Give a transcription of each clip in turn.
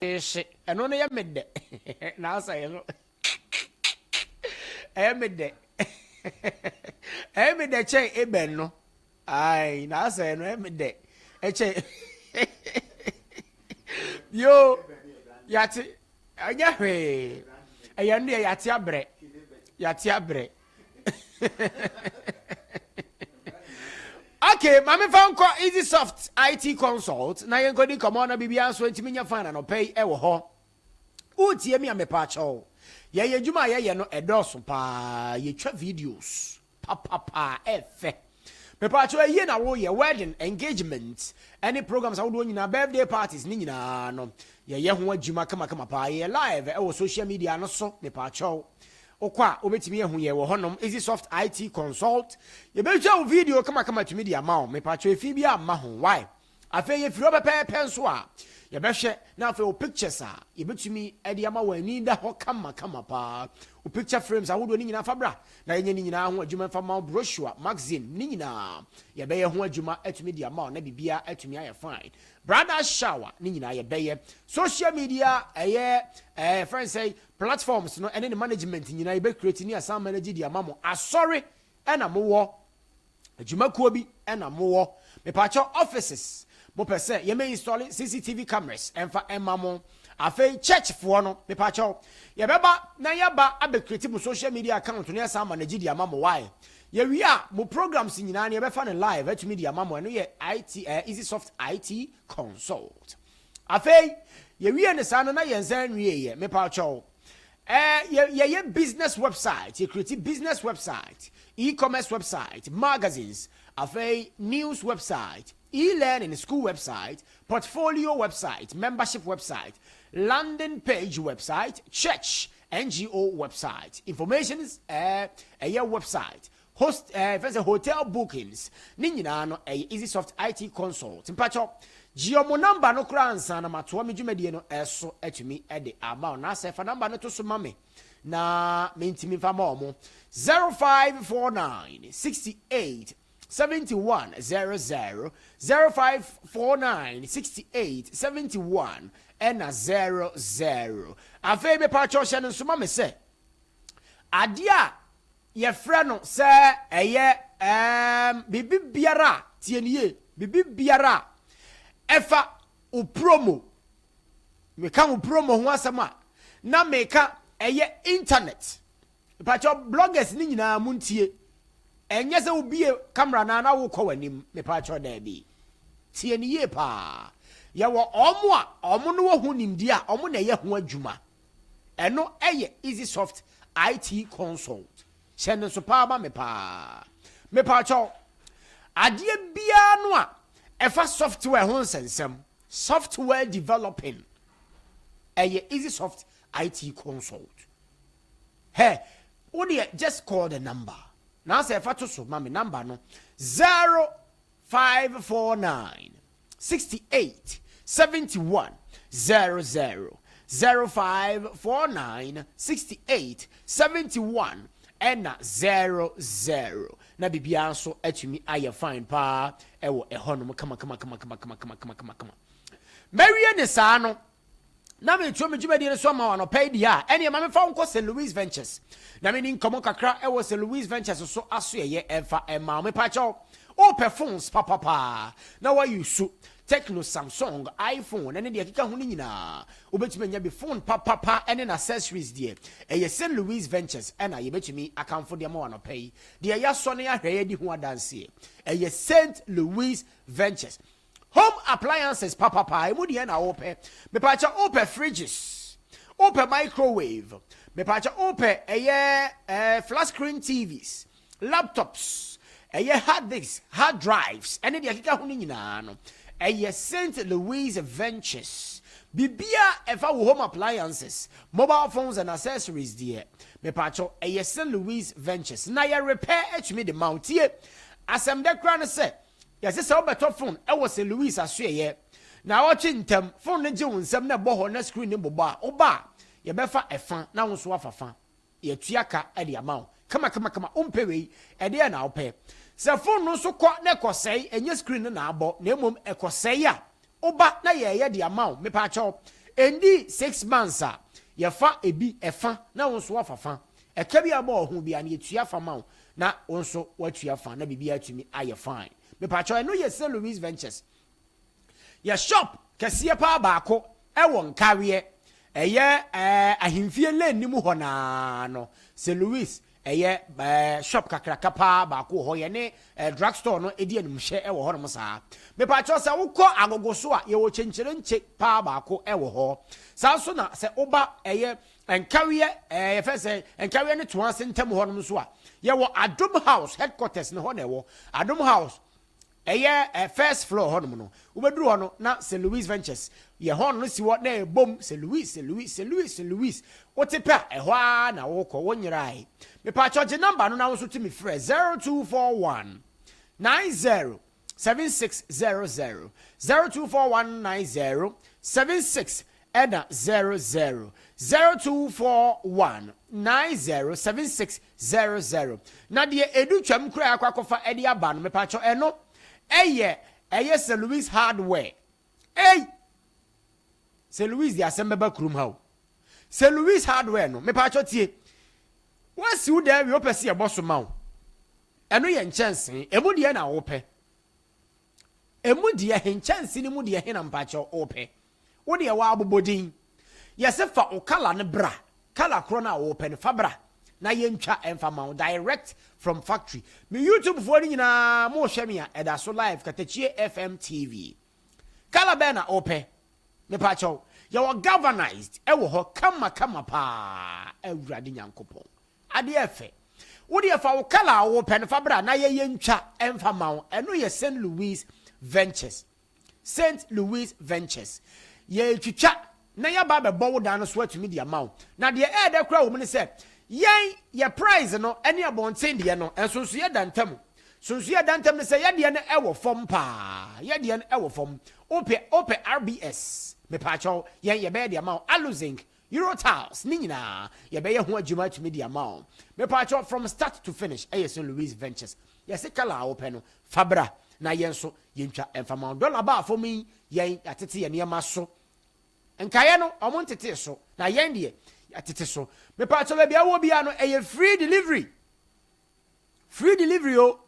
Hye ɛno no yɛ me dɛ n'asa yɛ no ɛyɛ me dɛ ɛyɛ me dɛ kyɛn ebɛn no ayi n'asa yɛ no ɛyɛ me dɛ ɛkyɛn yoo yate ɛnyɛ hwee ɛyɛ no deɛ yate abrɛ yate abrɛ. Okay, maame fa nkɔ Easy Soft IT Consult na yɛnkɔdi nkɔmmɔ na biribiara nso ntumi nyɛ fine anɔpa yi ɛwɔ hɔ. Wotie mi a mepa akyɛw. Yɛyɛ adwuma a yɛyɛ no ɛdɔɔso paa, yɛtwa videos papapa ɛfɛ. Mepa akyɛw ayie na woyɛ wedding, engagement, ɛne programs ahodoɔ nyinaa, birthday parties ne nyinaa no yɛyɛ ho adwuma kamakama paa. Yɛyɛ live ɛwɔ social media no so mepa akyɛw. Wokɔ a wobɛtumi ahu yɛn wɔ hɔnom, Easysoft IT Consult. Yɛbɛtwa wo video kamakama tumi de ama wo. Mepakyɛw efi biara mma ho. Why? Afei yɛfiri hɔ pɛpɛɛpɛ nso a, yɛbɛhwɛ na afei wo pictures a yɛbɛtumi de ama wɔn ani da hɔ kamakama paa. Wo picture frames ahodoɔ no nyinaa fa bra na yɛnyɛ ne nyinaa ho adwuma mfa ma wo. Brochure, magazine ne nyinaa yɛbɛyɛ ho adwuma atumi de ama wo na biribiara atumi ayɛ fine. Bridal shower ne nyinaa yɛbɛyɛ. Social media ɛyɛ ɛɛ fɛn sɛ Platforms no ɛne ne management nyinaa yɛbɛ create ne asan manage de ama mo. Asɔre ɛna mo wɔ, adwumakuo bi ɛna mo wɔ, mepaakyɛw offices mo pɛ sɛ yɛmɛ install CCTV cameras ɛnfa ɛma mo. Afei church foɔ no mepaakyɛw yɛbɛba na yɛba abɛ create mo social media account no yɛsan manage de ama mo. Why? Yɛwie a mo programs nyinaa no yɛbɛfa no live atumi de ama mo. Ɛno yɛ IT, eh, EasySoft IT Consult. Afei yɛwie no saa no na yɛn nsa nwieɛ, mepakyɛw. Ɛɛ yɛ yɛyɛ business website, yɛ create business website, e-commerce website, magazines, afei news website, e-learning school website, portfolio website, membership website, landing page website, church, NGO website, information ɛɛ ɛyɛ website, Host eh, fɛn sɛ hotel bookings ne nyinaa no ɛyɛ EasySoft IT Consult. Mpakyɛw, gye ɔmo number no koraa ansa na matoa me dwumadie no ɛso atumi de ama wo. Na sɛ fa number no to so ma me na mentumi mfa ma ɔmo. 0549 68 71 00 0549 68 71 ɛna 00. Afei mepakyɛw hyɛ no nso ma me sɛ adeɛ a Yɛfrɛ no sɛ ɛyɛ ɛɛm biribi biara a, tie no yie, biribi biara a ɛfa wo promo, meka wo promo ho asɛm a, na meka ɛyɛ internet. Mepakyɛw bloggers ne nyinaa montie. Ɛnyɛ sɛ wobie camera no a na wokɔ w'anim, mepakyɛw daabi. Tie no yie paa. Yɛwɔ wɔn a wɔn no wɔ ho nimdeɛ a wɔn na ɛyɛ ho adwuma. Ɛno yɛ EasySoft IT Consult. Hyɛ no nso paa ma me paa. Mepaakyɛw, adeɛ biara no a ɛfa software ho nsɛnsɛm, software developing, ɛyɛ EasySoft IT Consult. Hɛ, wo deɛ just call the number. Na sɛ ɛfa to so ma me number no, 0549 68 71 00 0549 68 71 ɛna 00 na biribiara nso atumi ayɛ fine paa ɛwɔ ɛhɔnom kama kama kama kama kama kama kama kama kama. Mɛwie ne saa no na meretua me dwumadie no so ama wo anɔpa yi deɛ a, ɛneɛ ma memfa wo nkɔ St. Louis Ventures na meni nkɔmmɔ kakra wɔ St. Louis Ventures so asoɛyɛ ɛmfa ɛma wo. Mepakyɛw, wopɛ phones papapaa na woayi su Tecno, Samsung, iPhone ɛne deɛ ɛkeka ho no nyinaa, wobɛtumi anya bi. Phone papapa ɛne n'accessories deɛ, ɛyɛ St. Louis Ventures ɛna yɛbɛtumi akamfo de ama wo anɔpa yi. Deɛ yɛasɔ ne ahwɛ adi ho adanseɛ, ɛyɛ St. Louis Ventures. Home appliances papapa, emu deɛ na wopɛ? Mepaakyɛ wopɛ fridges, wopɛ microwave, mepaakyɛ wopɛ ɛyɛ eh, flat screen TVs, laptops, ɛyɛ hard disks, hard drives, ɛne deɛ ɛkeka ho no nyinaa no, ɛyɛ St. Louis Ventures. Bibia ɛfa wo home appliances, mobile phones and accessories deɛ, mepaakyɛ ɛyɛ St. Louis Ventures. Na yɛ repair atumi de ma wo. Tie, asɛm dɛ koraa ne sɛ, Yɛse sɛ wobɛtɔ fon wɔ St. Louis asoɛeɛ naawɔtwe ntam, fon no gye wo nsam na ɛbɔ hɔ na screen no bobɔ a, woba a, yɛbɛfa ɛfa na wo nso woafa fa. Yɛatua ka de ama wo kamakamakama. Wompɛ wei? Ɛdeɛn na wopɛ? Sɛ fon no nso kɔ na ɛkɔsɛe, ɛnyɛ screen no na abɔ na mmom ɛkɔsɛe a, woba na yɛreyɛ de ama wo. Mepaakyɛw, Ɛndi 6 months a, yɛfa ebi ɛfa na wo nso wafa fa. Ɛka bi a bɔ ɔho bi a na yɛtua fa ma wo na wo nso watua fa na biribi atumi ayɛ fine. Mepatwɛ, ɛno yɛ St Louis Ventures. Yɛ shop kɛseɛ paa baako ɛwɔ Nkareɛ, ɛyɛ Ahemfie Lane ne mu hɔ naa no. St Louis ɛyɛ shop kakraka paa baako wɔ hɔ, yɛne drug store no edi animhwɛ ɛwɔ hɔnom saa. Mepatwɛ, sɛ wokɔ Agogo so a, yɛwɔ kyenkyerenkye paa baako ɛwɔ hɔ saa nso. Na sɛ woba ɛyɛ Nkareɛ, yɛfɛ sɛ Nkareɛ ne Toa ase ntam hɔnom nso a, yɛwɔ Adom House headquarters ne hɔ na ɛwɔ Adom House, ɛyɛ first floor hɔnom no. Wobɛduru hɔ no na St Louis Ventures yɛ hɔ no si hɔ na ɛbom St Louis, St Louis, St Louis, St Louis. Wote pɛ a, ɛhɔ ara na wokɔ wo nyerae. Mepaakyɛw, gye number no na wo nso tumi frɛ 0241 90 7600, 0241 90 76 ɛna 00, 0241 90 7600. Na deɛ edu twam kura akɔ akɔfa ɛde aba no, mepaakyɛw, ɛno ɛyɛ St Louis Hardware. Ei, St Louis de asɛm bɛba kurom ha o. St Louis Hardware no, mepaakyɛw, tie. Wɔasi wo dan wie, wopɛ sɛ yɛbɔ so ma wo. Ɛno yɛ nkyɛnsee emu deɛ na wopɛ, emu deɛ he, nkyɛnsee no mu deɛ he na mpaakyɛw wopɛ. Wo deɛ wɔabobɔ din, yɛsɛ fa wo colour no bra, colour korɔ no a wopɛ no, fa bra na yɛntwa ɛmfa ma wo direct from factory. Me YouTube foɔ no nyinaa mohwɛ me a, ɛda so live, Katakyie FM TV. Colour bɛn na wopɛ? Mepaakyɛw, yɛwɔ galvanized ɛwɔ hɔ kama kama paa. Awurade Nyankopɔn, adeɛ ɛfɛ. Wo deɛ fa wo colour a wopɛ no fa bra na yɛyɛ ntwa ɛmfa ma wo. Ɛno yɛ St Louis Ventures. St Louis Ventures, yɛtwitwa na yɛaba abɛbɔ wo dan no so atumi de ama wo. Na deɛ ɛɛdɛ koraa wɔ mu ne sɛ yɛn yɛ price no ne abɔnten deɛ no nsonso yɛ da ntam. Sonso yɛ da ntam ne sɛ yɛdeɛ no ɛwɔ fam paa. Yɛdeɛ no ɛwɔ fam. Wopɛ RBS, mepaakyɛw, yɛn yɛbɛyɛ de ama wo. Aluzinc, Eurotiles ne nyinaa yɛbɛyɛ ho adwuma atumi de ama wo. Mepaakyɛw, from start to finish ɛyɛ St Louis Ventures. Yɛse colour a wopɛ no, fa bra na yɛn nso yɛntwa ɛmfa ma wo. Dɔla baa fam yi, yɛn yɛatete yɛn nneɛma so. Nkaeɛ no ɔmo ntetee so, na yɛn deɛ yɛatete so. Mepaakyɛw, baabi a wowɔ biara no, ɛyɛ free delivery, free delivery o.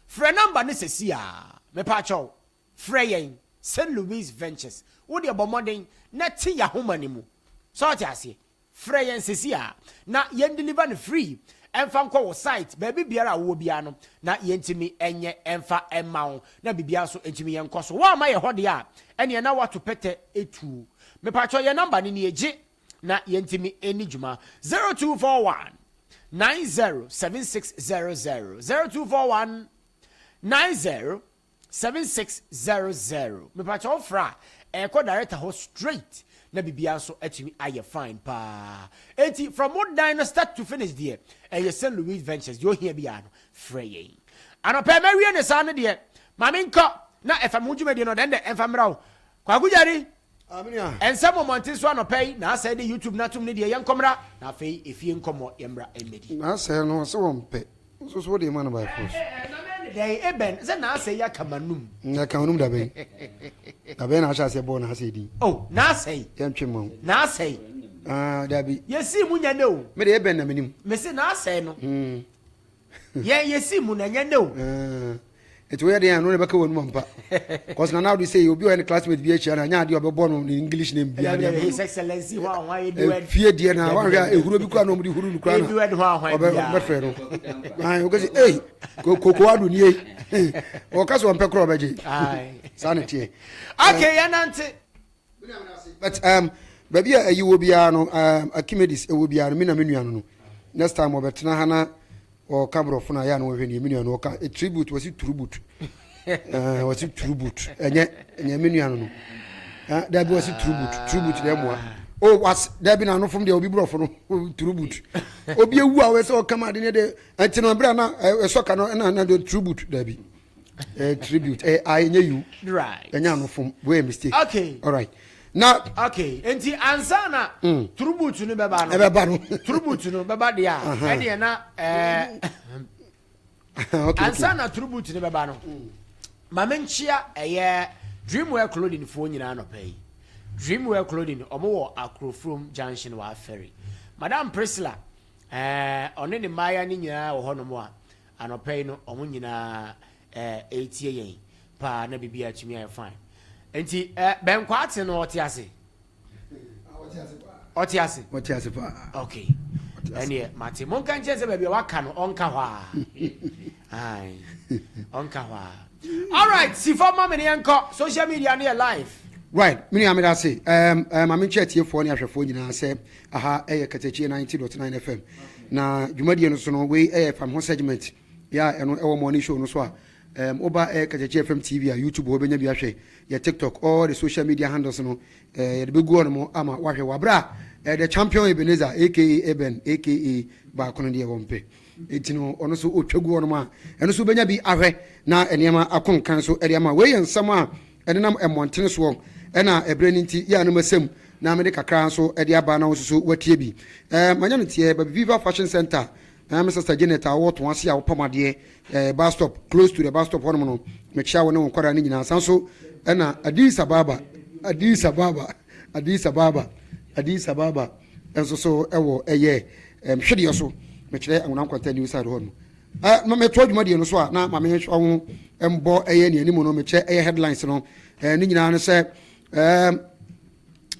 Frɛ number no sɛsi a. Mepaakyɛw, frɛ yɛn, St Louis Ventures. Wo deɛ bɔ mmɔden na te yɛahoma no mu sɛ ɔte aseɛ. Frɛ yɛn sɛsi a na yɛn deliver no free ɛmfa nkɔ wo site baabi biara a wowɔ biara no, na yɛntumi ɛnyɛ ɛmfa ɛma wo na biribiara nso ntumi yɛn nkɔ so. Woamma yɛ hɔ deɛ a, ɛneɛ na woato pɛtɛ etuo. Mepatwɔ, yɛn number no nie, gye na yɛntumi ɛni dwuma: 0241 90 7600, 0241 90 7600. Mepatwɛ, wo frɛ a, ɛkɔ director hɔ straight na biribiara nso atumi ayɛ fine paa. Enti from wo dan no start to finish deɛ, ɛyɛ St Louis Ventures. Deɛ ohia biara no, frɛ yɛn. Anɔpɛ mɛwie ne saa no deɛ, maame nkɔ na ɛfa me ho dwumadie no dɛn dɛ ɛmfa mmra wo Kwaku Gyari. Ɛnsɛm wɔ mmɔnten so anɔpɛ yi na asɛe de YouTube no atom no deɛ, yɛnkɔmmra na afei efie nkɔmmɔ yɛmmra mmɛdi. Na asɛe no, ɔsɛ wɔmpɛ nso so wode ma no by force. Na mɛne dɛn ebɛn sɛ n'asɛe yi aka m'anum. Ɛka w'anum dabɛn dabɛn na ahyɛ aseɛ bɔɔ n'asɛe din? Oh, n'asɛe. Yɛntwe ma wo. N'asɛe. Ah, dabi. Yɛsii mu nyɛ nɛ o. Me de ebɛn na menim. Mese n'asɛe no. Yɛn yɛsii mu na ɛnyɛ nɛ o. Nti woyɛ deɛ ano na ɛbɛka w'anum ampa. Cause na now de say obi ɔyɛ ne classmate bi akyia na anya adeɛ ɔbɛbɔ no ne English name bi adeɛ. His Excellency hɔ ahwa Edward. Fie deɛ na wahwɛ a ehuro bi kura na ɔmo de huru no kura na. Edward hɔ ahwa bi a. Ɔbɛfrɛ no. Ayi o kɛse ei koko ado nie. Ɔka sɛ ɔmpɛ kora ɔbɛgye. Saa ne teɛ. Okay, yɛn nante. But baabi a ayi wɔ biara no, Archimedes ɛwɔ biara no, mi na me nua no, next time ɔbɛtena ha na ɔka borɔfo no a, yɛ a na wɔhwɛ nie. Me nua no ɔka tribute, wɔsi tribute, wɔsi tribute. Ɛnyɛ me nua no, dabi, wɔsi tribute, tribute deɛ mmoa o was dabi na ano fam deɛ obi borɔfo no tribute. Obi ewu a wɔsɛ ɔka ma ade ne de ɛnti no abira na ɛsɔ ka no ɛna na de tribute, dabi, tribute ɛ I nyɛ you. Ɛnyɛ ano fam wey mistake. Okay. All right, na. Okay, nti ansa na tribute no bɛba no. Ɛbɛba no. Tribute no bɛba deɛ a, ɛdeɛ na ansa na tribute no bɛba no, maame nkyia ɛyɛ Dreamwear Clothing foɔ nyinaa nɔpɛ yi. Dreamwear Clothing, ɔmo wɔ Akrofuom Junction wɔ Afɛri. Madam Priscilla, ɔne ne mmayewa no nyinaa wɔ hɔnom a anɔpa yi no ɔmo nyinaa ɛretie yɛn paa na biribiara atumi ayɛ fine. Nti Bɛnkwaate no ɔte ase? Ɔte ase? Ɔte ase paa. Okay. Ɛneɛ mate. Monka nkyɛn sɛ baabi a waka no ɔnka hɔ a. Ae. Ɔnka hɔ a. Alright, sifa ma me ne yɛnkɔ. Social media no yɛ live. Right, me nua meda ase. Um, um, ma menkyɛ atiefoɔ ne ahwɛfoɔ nyinaa sɛ aha ɛyɛ Katakyie 90.9 FM. Na dwumadie no so no, wei ɛyɛ fam ho segment. Yɛ a ɛno ɛwɔ morning show no so a, um, woba ɛyɛ Katakyie FM TV a YouTube hɔ bɛnya bi ahwɛ. Yɛ TikTok, all the social media handles no, eh, yɛde bɛgu hɔ nom ama wahwɛ. Wɔ aberɛ a, eh, the champion Ebenezer, aka Eben, aka baako no deɛ wɔmpɛ. Enti no, ɔno nso ɔtwa gu hɔnom a, ɛno nso wobɛnya bi ahwɛ na nneɛma akɔ nkan so de ama. Wei yɛ nsɛm a ɛnenam mmɔntene soɔ, ɛna ɛberɛ no nti yɛ a na masam na mede kakra nso de aba na wo nso so woatie bi. Ɛɛ, manya no teɛ, Baby Viva Fashion Center, ɛɛ, me sister Janet a wowɔ Toase a wopam adeɛ, ɛɛ, bus stop, close to the bus stop hɔnom no, mekyea wo ne wo nkwadaa no nyinaa. San so ɛna Addis Ababa, Addis Ababa, Addis Ababa, Addis Ababa nso so ɛwɔ ɛyɛ ɛm hwedeɛ so, mekyerɛ Anwona Nkwanta New Side hɔ no. Ɛ ma metoa dwumadie no so a na ma menhwɛ ho mbɔ ɛyɛ nea anim no, mekyerɛ ɛyɛ headlines no. Ɛ ne nyinaa no sɛ ɛm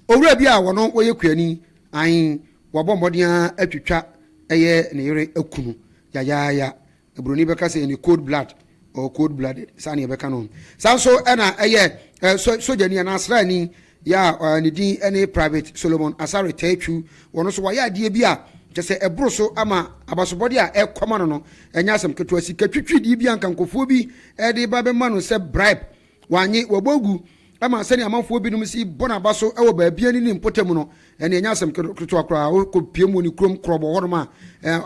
owura bi a wɔno wɔyɛ kuani ae wɔabɔ mmɔden ara atwitwa ɛyɛ ne yere akunu yayaaya. Buroni bɛka sɛ ɛne cold blood or cold blooded, saa ne yɛbɛka no. Saa nso ɛna ɛyɛ ɛ so sogyani anaa asraani yɛ a ne din ne Private Solomon Asare Taatwu. Wɔn nso wɔayɛ adeɛ bi a kyɛ sɛ ɛboro so ama abasobɔdeɛ a ɛkɔma no no ɛnyɛ asɛm ketewa. Sika twitwiridie bi a nka nkurɔfoɔ bi de ba bɛma no sɛ bribe, wanye, wabɔ agu ama sɛnea amanfoɔ binom si bɔ n'aba so wɔ baabi ne ne mpɔtam no, ɛne ɛnyɛ asɛm ketewa koraa. Wokɔpie mu wɔ ne kurom korɔbɔ hɔnom a,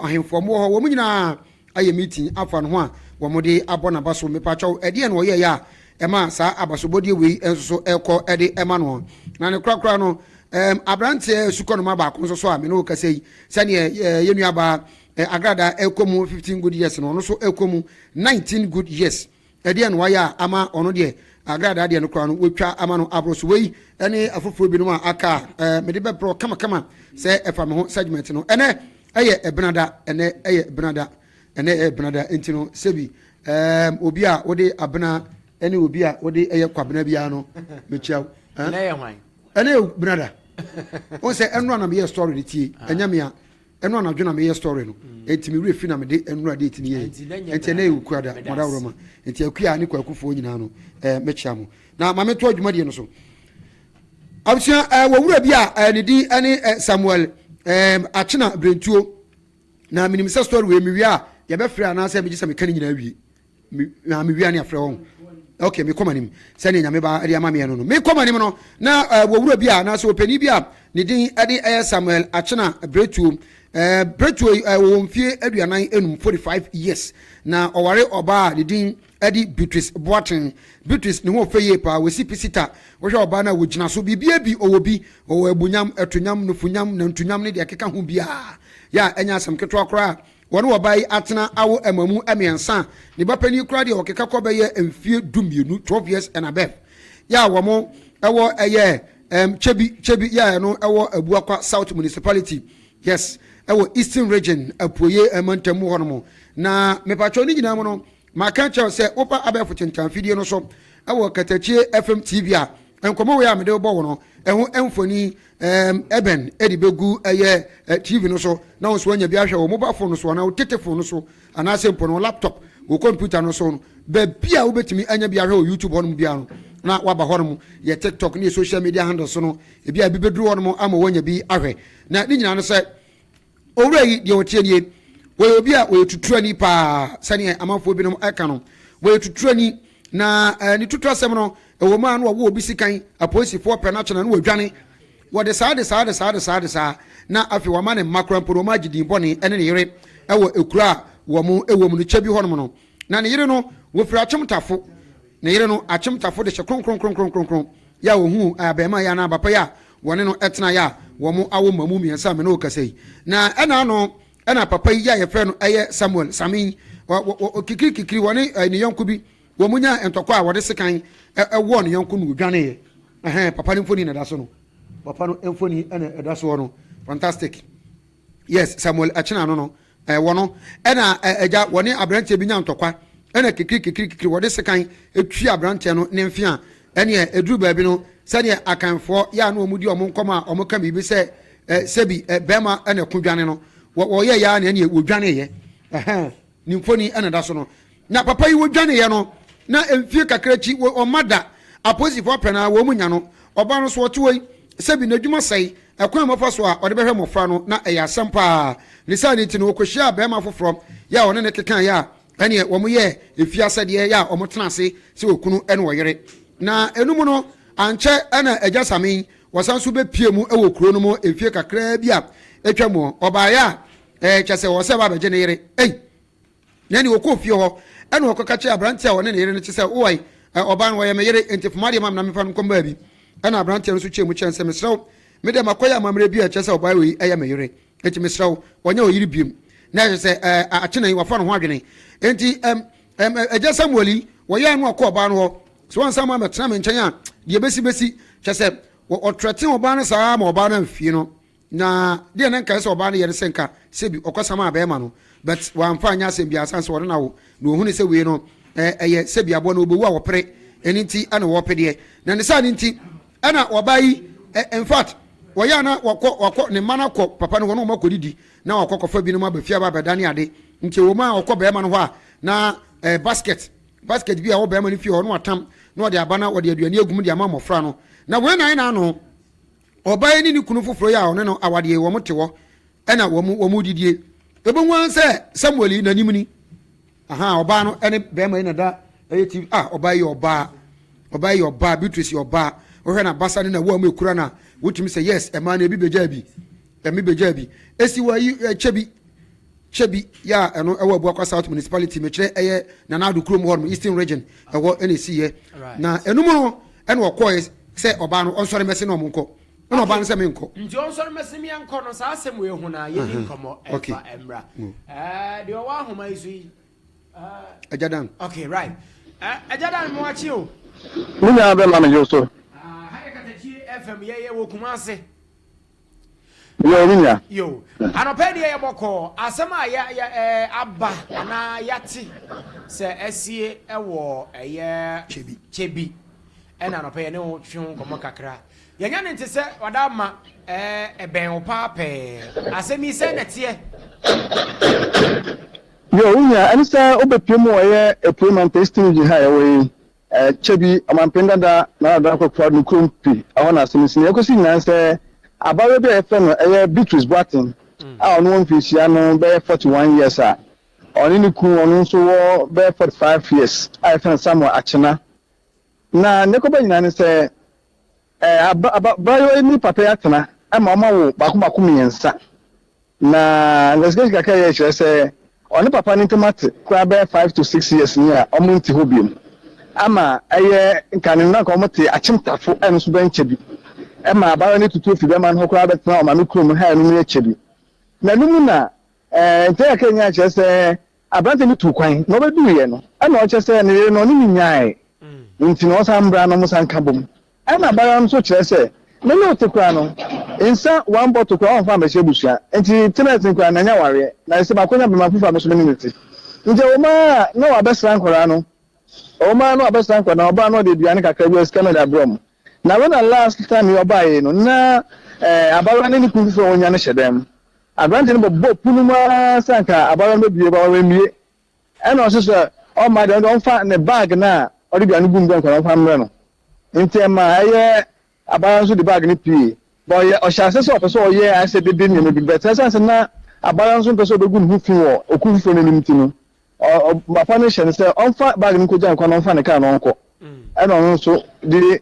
ahemfoɔ wɔ hɔ, wɔn nyinaa ayɛ meeting afa ne ho a wɔde abɔ n'aba so. Mepakyɛw, ɛdeɛn na ɔyɛeɛ a ɛma saa abasobɔdeɛ wei nso so ɛkɔ de ɛma no? Na ne korakora no, um, aberanteɛ sukɔnoma baako nso so a me ne wo kasa yi, sɛdeɛ yɛn nuabaa Agrada ɛkɔ mu 15 good years no, ɔno nso ɛkɔ mu 19 good years. Ɛdeɛn na wayɛ a ama ɔno deɛ agradaa deɛ no koraa no wɔtwa ama no aboro so? Wei ne afoforɔ binom a aka a mede bɛbrɛ kamakama sɛ ɛfa me ho segment no. Ɛnɛ ɛyɛ ɛbenada, ɛnɛ ɛyɛ ɛbenada, ɛnɛ ɛyɛ ɛbenada nti no sɛbi ɛɛm obi a wode abena ɛne obi a wode ɛyɛ kwabena biara no mekyia wo. Ɛnɛ yɛ hwan? Ɛnɛ yɛ benada. Wɔn sɛ ɛnora na meyɛ story no tie, ɛnyɛ mea. Ɛno anadwo na meyɛ story no enti me werɛ fi na mede nnura date no yɛɛ enti ɛnɛ yɛ Okuada mo adaworoma enti Akua ne Kwakufoɔ nyinaa no eh, mekyea mo na ma metoa dwumadie no so abusua eh, wɔ wura bi a eh, ne din ne eh, Samuel eh, Akyena Brentuo na menim sɛ story wei mewie a yɛbɛfrɛ anaasɛ megye sɛ meka ne nyinaa wie Me na me wia ne afrɛ wɔn. Okay, me kɔ m'anim. Sɛdeɛ Nyame ba de ama meɛ no no. Me kɔ m'anim no, na uh, wɔwura bi a, anaasɛ ɔpanin bi a ne din de ɛyɛ Samuel Akyena Bretuo. Uh, Bretuo yi, uh, wɔwɔ mfie 45, 45 years. Na ɔware ɔbaa a ne din de Beatrice Boateng. Beatrice ne ho ɔfɛ yie paa, wɔsi pisita. Wohwɛ ɔbaa no a wɔgyina so, biribiara bi ɔwɔ bi. Ɔwɔ abunyam, ɛtonyam, nufunyam, nantunyam ne deɛ ɛkeka ho biara. Yɛ a ɛnyɛ asɛm ketewa koraa. Wɔne ɔbaa yi atena awo mmamu mmiɛnsa a ne ba panin koraa deɛ ɔkeka kɔ bɛyɛ mfie 12, 12 years and above, yɛ a wɔn ɛwɔ ɛyɛ um, Kyebi, Kyebi yɛ a ɛno ɛwɔ Abuakwa South Municipality, yes, ɛwɔ Eastern Region, Apuoye mantam mu hɔnom. Na mepatwɔ ne nyinaa mu no, maka kyerɛw sɛ woba abɛɛfo tentan fidie no so ɛwɔ Katakyie FM TV a, nkɔmmɔ wei a mede bɔ wo no, ɛho mfoni Ɛɛm, Eben de bɛgu ɛyɛ TV no so na wo nso woanya bi ahwɛ wɔ mobile phone no so anaa wo tete phone no so anaasɛ mpo no wo laptop, wo computer no so no, baabi a wobɛtumi anya bi ahwɛ wɔ YouTube hɔnom biara no na waba hɔnom, yɛ TikTok ne yɛ social media handles so no, ebi a ebi bɛduru hɔnom ama woanya bi ahwɛ. Na ne nyinaa no sɛ Owura yi, deɛ ɔteɛ nie, wɔyɛ obi a ɔyɛ tuturani paa, sɛdeɛ amanfoɔ binom ka no. Wɔyɛ tuturani, na ne tuturasɛm no, ɛwɔ mu a na wɔwɔ obi sikan, apolisifoɔ pɛ no akyena na wɔdwane. Wɔde saa de saa de saa de saa de saa, na afei wɔama ne mma koraa mpo no, wɔagye din bɔne ne ne yere wɔ ekuro a wɔn wɔ mu no, kyɛ bi hɔnom no. Na ne yere no, wɔfiri Akyemtafo. Ne yere no, Akyemtafo de hyɛ kronkronkronkronkron, yɛ a wɔhuu abarimaa yi anaa abapa yi a wɔne no tenaeɛ a wɔawo mma mu mmiɛnsa a me ne wo kasa yi. Na ɛna ano ɛna papa yi a yɛfrɛ no ɛyɛ Samuel Same yi, kikiri kikiri wɔne ne yɔnko bi wɔn nyaa ntɔkwa a wɔde sekan ɛwɔɔ ne yɔnko no wɔdwaneeɛ. Ɛhɛn, papa no mfoni na ɛda so no. Papa no mfoni ɛna ɛda soɔ no. Fantastic. Yes, Samuel Akyena no no. Wɔ no ɛna agya wɔne aberanteɛ bi nya ntɔkwa ɛna kikiri kikiri kikiri wɔde sekan etwi aberanteɛ no ne mfe a ɛneɛ eduru baabi no sɛdeɛ Akanfoɔ yɛ a na wɔn di wɔn nkɔmɔ a wɔn ka biribi sɛ sɛbi bɛrima ɛna ɛko dwane no wɔ wɔyɛ yɛ a na ɛneɛ wɔdwaneeɛ ɛhɛn. Ne mfoni na ɛda so no. Na papa yi wɔdwaneeɛ no, na mfie kakra akyi ɔmma da. Apolisifoɔ apɛ no ara wɔn nya no. Ɔbaa no so ɔte hɔ yi, sɛbi n'adwuma sɛe, ɛkwan a ɔbɛfa so a ɔde bɛhwɛ mmɔfra no, na ɛyɛ asɛm pa ara. Ne saa no nti no, ɔkɔhyiaa barima foforɔ yɛ a ɔne no kekaeɛ a ɛneɛ wɔyɛɛ efie asɛdeɛ yɛ a wɔtena ase sɛ okunu ne ɔyere. Na ɛno mu no, ankyɛ na Agya Same yi, wɔsan nso bɛpuee mu wɔ kuro no mu mfie kakraa bi a atwa mu. Ɔbaeɛ a, Ɛɛ, kyerɛ sɛ ɔwɔ sɛ ɛba abɛgye ne yere. Ei! Na ɛnneɛ ɔkɔɔ fie hɔ, ɛna ɔkɔka kyerɛɛ aberanteɛ a ɔne ne yere no te sɛ, Woai, ɔbaa no, ɔyɛ me yere, enti fom adeɛ ma me na memfa no nkɔ baabi. Ɛna aberanteɛ no nso kyerɛɛ mu kyerɛɛ no sɛ, Mesrɛ wo, me deɛ makɔyɛ amammerɛ bi a ɛkyerɛ sɛ ɔbaa wei yɛ me yere, enti mesrɛ wo, ɔnyɛ wo yere biom. Na ɛkyerɛ sɛ, ɛɛ, akyena yi, wafa ne ho adwene. Enti, ɛm, ɛm, agya Samuel yi, wɔyɛɛ no ɔkɔɔ ɔbaa no hɔ. Sɛ wansan ma ammɛtena me nkyɛn a, deɛ ɛbɛsi bɛsi. Kyerɛ sɛ, ɔtrɛtee ɔbaa no saa ara ma ɔbaa no amfie no. Na deɛ na nka ɛsɛ sɛ ɔbaa no yɛ ne sɛ nka sɛbi ɔkɔsamaa bɛɛma no but wamfa anyɛ asɛm biara sane sɛ ɔne no awo na ɔhunu sɛ wei no ɛyɛ sɛbi aboa no ɔbɛwu a wɔpere ɛno nti ɛna wɔpɛ deɛ na ne saa no nti ɛna ɔbaa yi in fact wɔyɛ a na wɔkɔ wɔkɔ ne mma no akɔ papa no hɔ na wɔn akɔdidi na wɔakɔ kɔfa binom aba fie aba abɛda ne ade nti ɛwɔ mu a ɔkɔ bɛɛma no hɔ a na basket basket bi a ɛwɔ bɛɛma no fie hɔ na watam na ɔde aba na ɔde aduane agum de ama mmɔfra no na wei na ayɛ n'ano. Ɔbaa yi ne ne kunu foforɔ yi a ɔne no awadeɛ yi, wɔn te hɔ ɛna wɔn wɔn redidie. Ɛbɛhu ara sɛ Samuel yi n'anim ni. Aha, ɔbaa no ɛne bɛrima yi na da ɛyɛ TV. Ah, ɔbaa yi yɛ ɔbaa. Ɔbaa yi yɛ ɔbaa, Beatrice yɛ ɔbaa. Wohwɛ n'abasa ne n'awoa mu ekura no a, wotumi sɛ yes, ɛmaa no ebi bɛgyaa bi. Ɛmi bɛgyaa bi. Esi wɔ ayi ɛkyɛ bi. Kyɛ bi yɛ a ɛno ɛwɔ Abuakwa South Municipality, mekyerɛ ɛyɛ Nana Addo kurom hɔ nom, Eastern Region, ɛhɔ ɛna ɛsiiɛ. Na ɛno mu no ɛna ɔkɔɔɛ sɛ ɔbaa no ɔnsɔre mmɛse na ɔmo nkɔ. Ɛna ɔbaa no sɛ menkɔ. Nti ɔnsɔre mmɛse me yɛnkɔ no, saa asɛm wei ho na yɛni nkɔmmɔ ɛmfa ɛmmra. Ɛɛ deɛ ɔwɔ ahoma yi so yi. Agya Dan. Okay, right. Agya Dan mo akye o. Me nua bɛma me yo so. Ha yɛ Katakyie FM, yɛyɛ wɔ Kumase. Yo, me nua. Yo, anɔpa yi deɛ yɛ bɔkɔɔ. Asɛm a yɛ yɛ ɛɛ aba anaa yɛate sɛ asie ɛwɔ ɛyɛ Kyebi. Kyebi ɛna anɔpa yɛ ne wo twe ho nkɔmmɔ kakra. Yɛnya ne nte sɛ wada ama ɛɛ ɛbɛn wo paa pɛɛ. Asɛm yi sɛn na ɛteɛ? Yo, wo nua, ɛne sɛ wobɛpue mu wɔ ɛyɛ Apuei Mantam Eastern Region ha a yɛwɔ yi. Kyɛ bi, ɔmanpanin dada Nana Addo Dankwa Akufo-Addo no kurom pi, ɛhɔ na asɛm no si. Nea ɛkɔsi nyinaa ne sɛ, abaayewa bi a yɛfrɛ no ɛyɛ Beatrice Boateng a ɔno wɔ mfinhyia no bɛyɛ 41 years a ɔne ne kunu ɔno nso wɔ bɛyɛ 45 years a yɛfrɛ no Samuel Akyena. Na nea ɛkɔba nyinaa ne sɛ, abaayewa yi ne papa yi atena ma wɔawo baako baako mmiɛnsa. Na investigation kakra a yɛyɛ kyerɛ sɛ ɔne papa no ntam ate koraa bɛyɛ 5 to 6 years ni a wɔn nte hɔ biom. Ama ɛyɛ nka ne no anka wɔn te Akyemtafo ɛno nso bɛnkyɛ bi. Ɛma abaayewa no tutu fi bɛrima no hɔ koraa bɛtena ɔmaame kurom ha ɛno mu yɛ kyɛ bi. Na ɛno mu na ɛɛ nteɛ kakra nyaa kyerɛ sɛ aberante no tuu kwan na ɔbɛduruiɛ no ɛna ɔkyerɛ sɛ ne yere no ɔne no nyae nti na ɔsan mbra na wɔn san ka bom. Ɛna abaayewa no nso kyerɛ sɛ me ne wo te koraa no, nsa one bottle koraa ɔmfa mmɛhyɛ abusua, nti tenɛɛten koraa na ɛnyɛ awareɛ, na ɛsɛ makɔnya bɛma foforɔ a me nso me ne no te. Nti ɛwɔ mu ara na wabɛsra nkwadaa no, ɛwɔ mu ara na wabɛsra nkwadaa no, ɔbaa na ɔde aduane kakra bi, sika na ɔde abrɛ wɔn. Na when na last time yi ɔbaeɛ yi no, na eh, abaayewa ne ne kunu foforɔ a wɔnya no hyɛ dan mu. Aberante no bɔbɔ pono mu ara sɛ anka abaayewa no bɛbue ba wammue. Ɛna ɔse sɛ ɔmma deɛ ɔno deɛ ɔmfa ne bag no a ɔde aduane gu mu brɛ nkwadaa no ɔmfa mmrɛ no. Nti ɛma ɛyɛ abaayewa no nso de bag no pue. But ɔyɛ ɔhyɛ ase sɛ ɔpɛ sɛ ɔyɛ ayɛ sɛ dede nneɛma bi but ɛsiane sɛ na abaayewa no nso mpɛ sɛ ɔbɛgu ne ho fi wɔ okunu foforɔ no anim nti no ɔ ɔ papa no hyɛ no sɛ ɔmfa bag no nkɔgya nkwa na ɔmfa ne kaa na ɔnkɔ. Ɛna ɔno nso de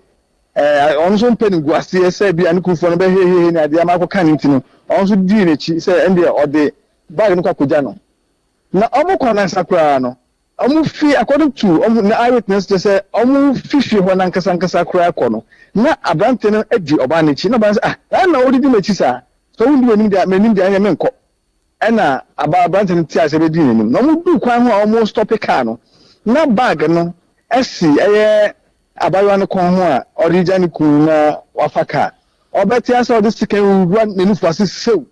ɛɛ ɔno nso mpɛ ne guaseɛ sɛ bi a ne kunu foforɔ no bɛhehehe ne adeɛ ama akɔka ne nti no ɔno nso dii n'akyi sɛ ɛndeɛ ɔde bag no kɔ akɔgya no. Na ɔmo kɔ nankasa koraa no, ɔmo fi according to ɔmo na eye witness kyerɛ sɛ ɔmo fi fie hɔ nankasa ankasa koraa kɔ no, na aberante no di ɔbaa no akyi, na ɔbaa no sɛ ah, na adɛn na wodidi m'akyi saa, sɛ wondi w'anim deɛ a m'anim deɛ ɛneɛ menkɔ. Ɛna aba aberante no te aseɛ bɛdii n'anim, na ɔmo duu kwan ho a ɔmo stɔpe car no, na bag no si ɛyɛ abayewa no kɔn ho a ɔde regya ne kunu na wafa car. Ɔbɛte ase a ɔde sekan wura ne nufu ase sew.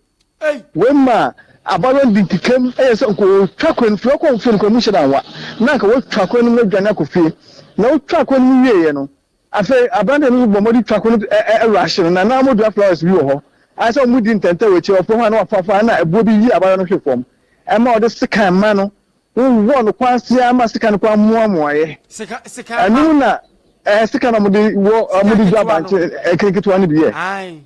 Wei ma abayewa no di nkekam yɛ sɛ nka ɔretwa kwan no fie. Ɔkɔ fie no koraa mu hyɛ da nwa na anka watwa kwan no mu adwane akɔ fie. Na ɔtwa kwan no mu wieeɛ no, afei aberanteɛ no nso bɔ mmɔden twa kwan no rush no na na wɔdua flowers bi wɔ hɔ. Ayɛ sɛ wɔdi ntɛntɛ wɔ akyire, ɔforo hɔ a na wafafa na ɛboɔ bi yi abayewa no hwe fam. Ɛma ɔde sekan ma no Wowɔ no kwan ase ara ma sika no koraa mmoamoaeɛ. Sika sika Ɛno ma. na ɛɛ sika na wɔde wɔ Sika wɔde dwa ketewa no. bankye ɛkene ketewa no bi yɛ. Ae.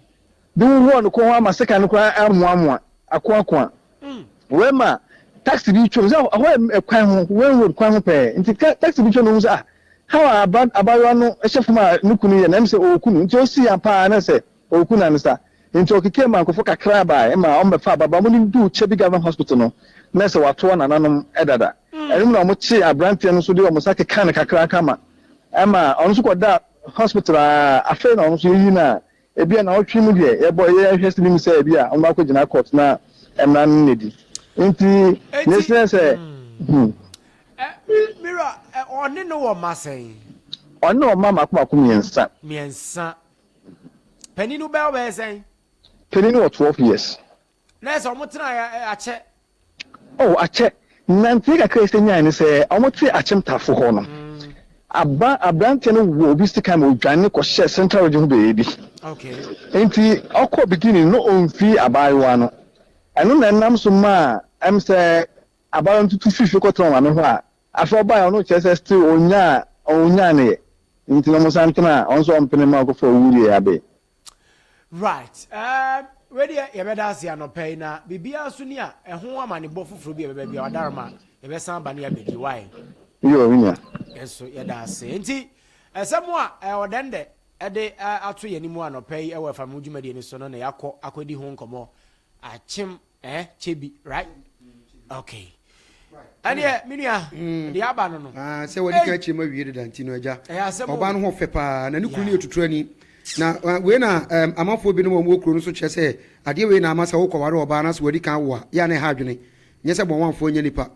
De wowɔ no kɔn ho ama sika no koraa amoamoa akoakoa. Wei ma taxi bi twam sɛ ɛhɔ yɛ kwan ho Wayne road kwan ho pɛɛ nti taxi bi twam na ohun sɛ ah how a aba abayewa no hyɛ fam a ne kunu yɛ na ɛm sɛ ɔwɔ kunu nti osii ampa ara na sɛ ɔwɔ kunu ansa. Enti ɔkekɛɛ maa nkurɔfoɔ kakra baeɛ maa wɔbɛfaa ababaa mu no duu Kyebi Government Hospital no, na sɛ wɔatoa nananom dada. Ɛno mu na wɔkyee aberanteɛ no nso de wɔn nsa kekaa no kakraka ma ɛma ɔno nso kɔdaa hospital a afei na ɔno nso yɛyi no a ebia naawɔtwe mu deɛ yɛbɔ yɛhwɛ sɛ nim sɛ ebia wɔn akɔgyina court na mmara no na di. Nti Enti, yɛsrɛ sɛ hmm. Mira, ɔne no wɔ mma sɛn? Ɔne ɔma mako mako mmiɛnsa. Mmiɛnsa. Panin no bɛyɛ ɔbɛyɛ sɛn? Panin no wɔ 12 years. Na ɛsɛ ɔmo tena akyɛ. Oh akyɛ. Nantee kakra a ɛsɛ nyae ne sɛ ɔmo te Akyem Tafo hɔ no, aba abranteɛ no wɔ obi sekan ma odwane kɔ hyɛɛ Central Region ho baabi. Okay. Nti ɔkɔɔ beginning no ɔmfii abaayewa no. Ɛno na ɛnam so maa ɛm sɛ abaayewa no tutu firi fie kɔtena ɔmaame hɔ a Afei ɔbae a ɔno kyerɛ sɛ still onyaa onyaa ne yɛ nti na ɔmo san tena a ɔno nso ɔmpene mma ɔkɔfa owu deɛ abe. Right ehm wei deɛ yɛbɛda ase anɔpa yi na biribiara so ni a ɛho amanebɔ foforɔ bi a ɛbɛba biara ɔdaroma yɛbɛsan aba ne yɛabɛdi why. Yoo me nua. Yɛn nso yɛda ase nti ɛsɛm a ɔdɛndɛ ɛde ato yɛn anim anɔpa yi ɛwɔ ɛfam dwumadie no so no na yɛakɔ akɔdi ho nkɔmmɔ akyem Eh, kyebi, right? Okay. Ɛneɛ, me nua, mm. deɛ aba no no. Ah, sɛ wɔde ka akyire ma wie deda nti no agya. Ɔbaa no ho fɛ paa, na ne kunu no yɛ tuturani. Na ah, wei na um, amanfoɔ binom a wɔwɔ kuro no so kyerɛ sɛ adeɛ wei na ama sɛ wokɔware ɔbaa na sɛ wɔadi kan wo a, yɛ a na ɛha adwene. Nyɛ sɛ bɔnwanfoɔ nyɛ nipa.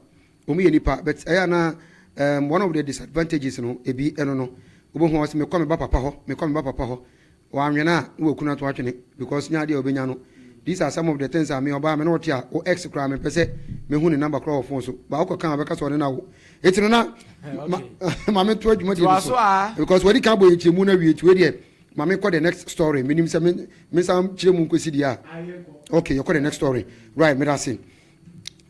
Wɔn yɛ nipa, but ɛyɛ a na um, one of the disadvantages no ebi ɛno no. Wobɛhu a wɔsɛ mekɔ me ba papa hɔ, mekɔ me ba papa hɔ. Wanwene a na waku no ato atwene because nyɛ adeɛ a ɔbɛnya no. These are some of the things a me ɔbaa me ne ɔte a wo ex koraa mempɛ sɛ mɛhu ne number koraa wɔ phone so. Ba wokɔ ka a ɔbɛka sɛ ɔne no awo. Eti no na ma ma me nto adwumadie no so because wadi kan abɔ yɛn nkyerɛmu no awie nti wei deɛ ma me nkɔ the next story. Menim sɛ me me nsa nkyerɛ mu nkɔsi deɛ a. Okay, yɛkɔ the next story. Right, meda ase.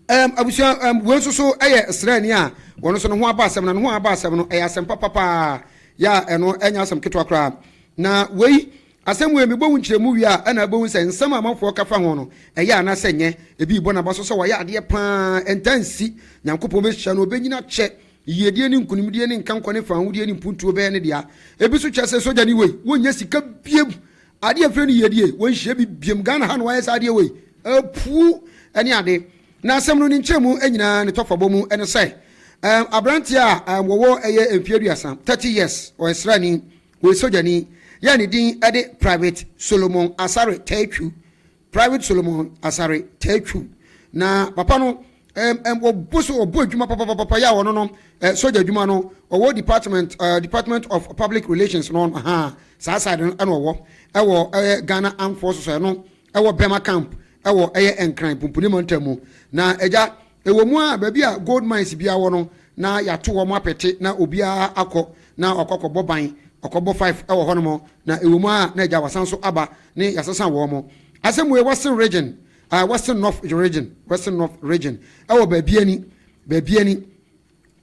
Um, abusua um, wei nso so yɛ sraani a wɔn nso ne ho aba asɛm na ne ho aba asɛm no ɛyɛ asɛm papa paa yɛ a ɛno ɛnyɛ asɛm ketewa koraa na wei asɛm wei mebɔ wo nkyerɛmu wie a ɛna ɛbɛhu sɛ nsɛm a amanfoɔ ka fa ho no ɛyɛ anaasɛ nyɛ ebi bɔ n'aba so sɛ wɔyɛ adeɛ paa ɛntaa nsi nyankopɔn bɛhyira no ɔbɛnyina kyɛ yiedie ne nkonimdie ne nkankɔ ne fawohodie ne mpuntuo bɛyɛ ne dea ebi so kyerɛ sɛ sogyani wei wonyɛ sika biem Adeɛ a ɛfrɛ no yiedie, wɔnhyia bi biom. Ghana ha na wɔayɛ saa adeɛ wei. Apuu ne ade. Na asɛm no ne nkyerɛmu nyinaa ne tɔfabɔ mu ne sɛ, um, aberanteɛ a um, wɔwɔ ɛyɛ mfeɛ aduasa, 30 years, ɔyɛ sraani, wɔyɛ sogyani, yɛ a ne din de Private Solomon Asare Taatwu. Private Solomon Asare Taatwu. Na papa no wɔbɔ so wɔbɔ adwuma papapapa yɛ a ɔno no sogya adwuma no ɔwɔ department uh, department of public relations no ha saa side no ɛna ɔwɔ ɛwɔ ɛyɛ Ghana Armed Forces ɛno ɛwɔ Burma camp ɛwɔ ɛyɛ Nkran Pumpuni mantam mu na ɛgya ɛwɔ mu a baabi a gold mines biara wɔ no na yɛato wɔn apɛte na obiara akɔ na ɔkɔ akɔbɔ ban ɔkɔbɔ five ɛwɔ hɔnom na ɛwɔ mu a na ɛgya wasan so aba ne yɛasesa wɔn asɛm wei Western region Ah, Western North Region, Western North Region, ɛwɔ baabi ani, baabi ani.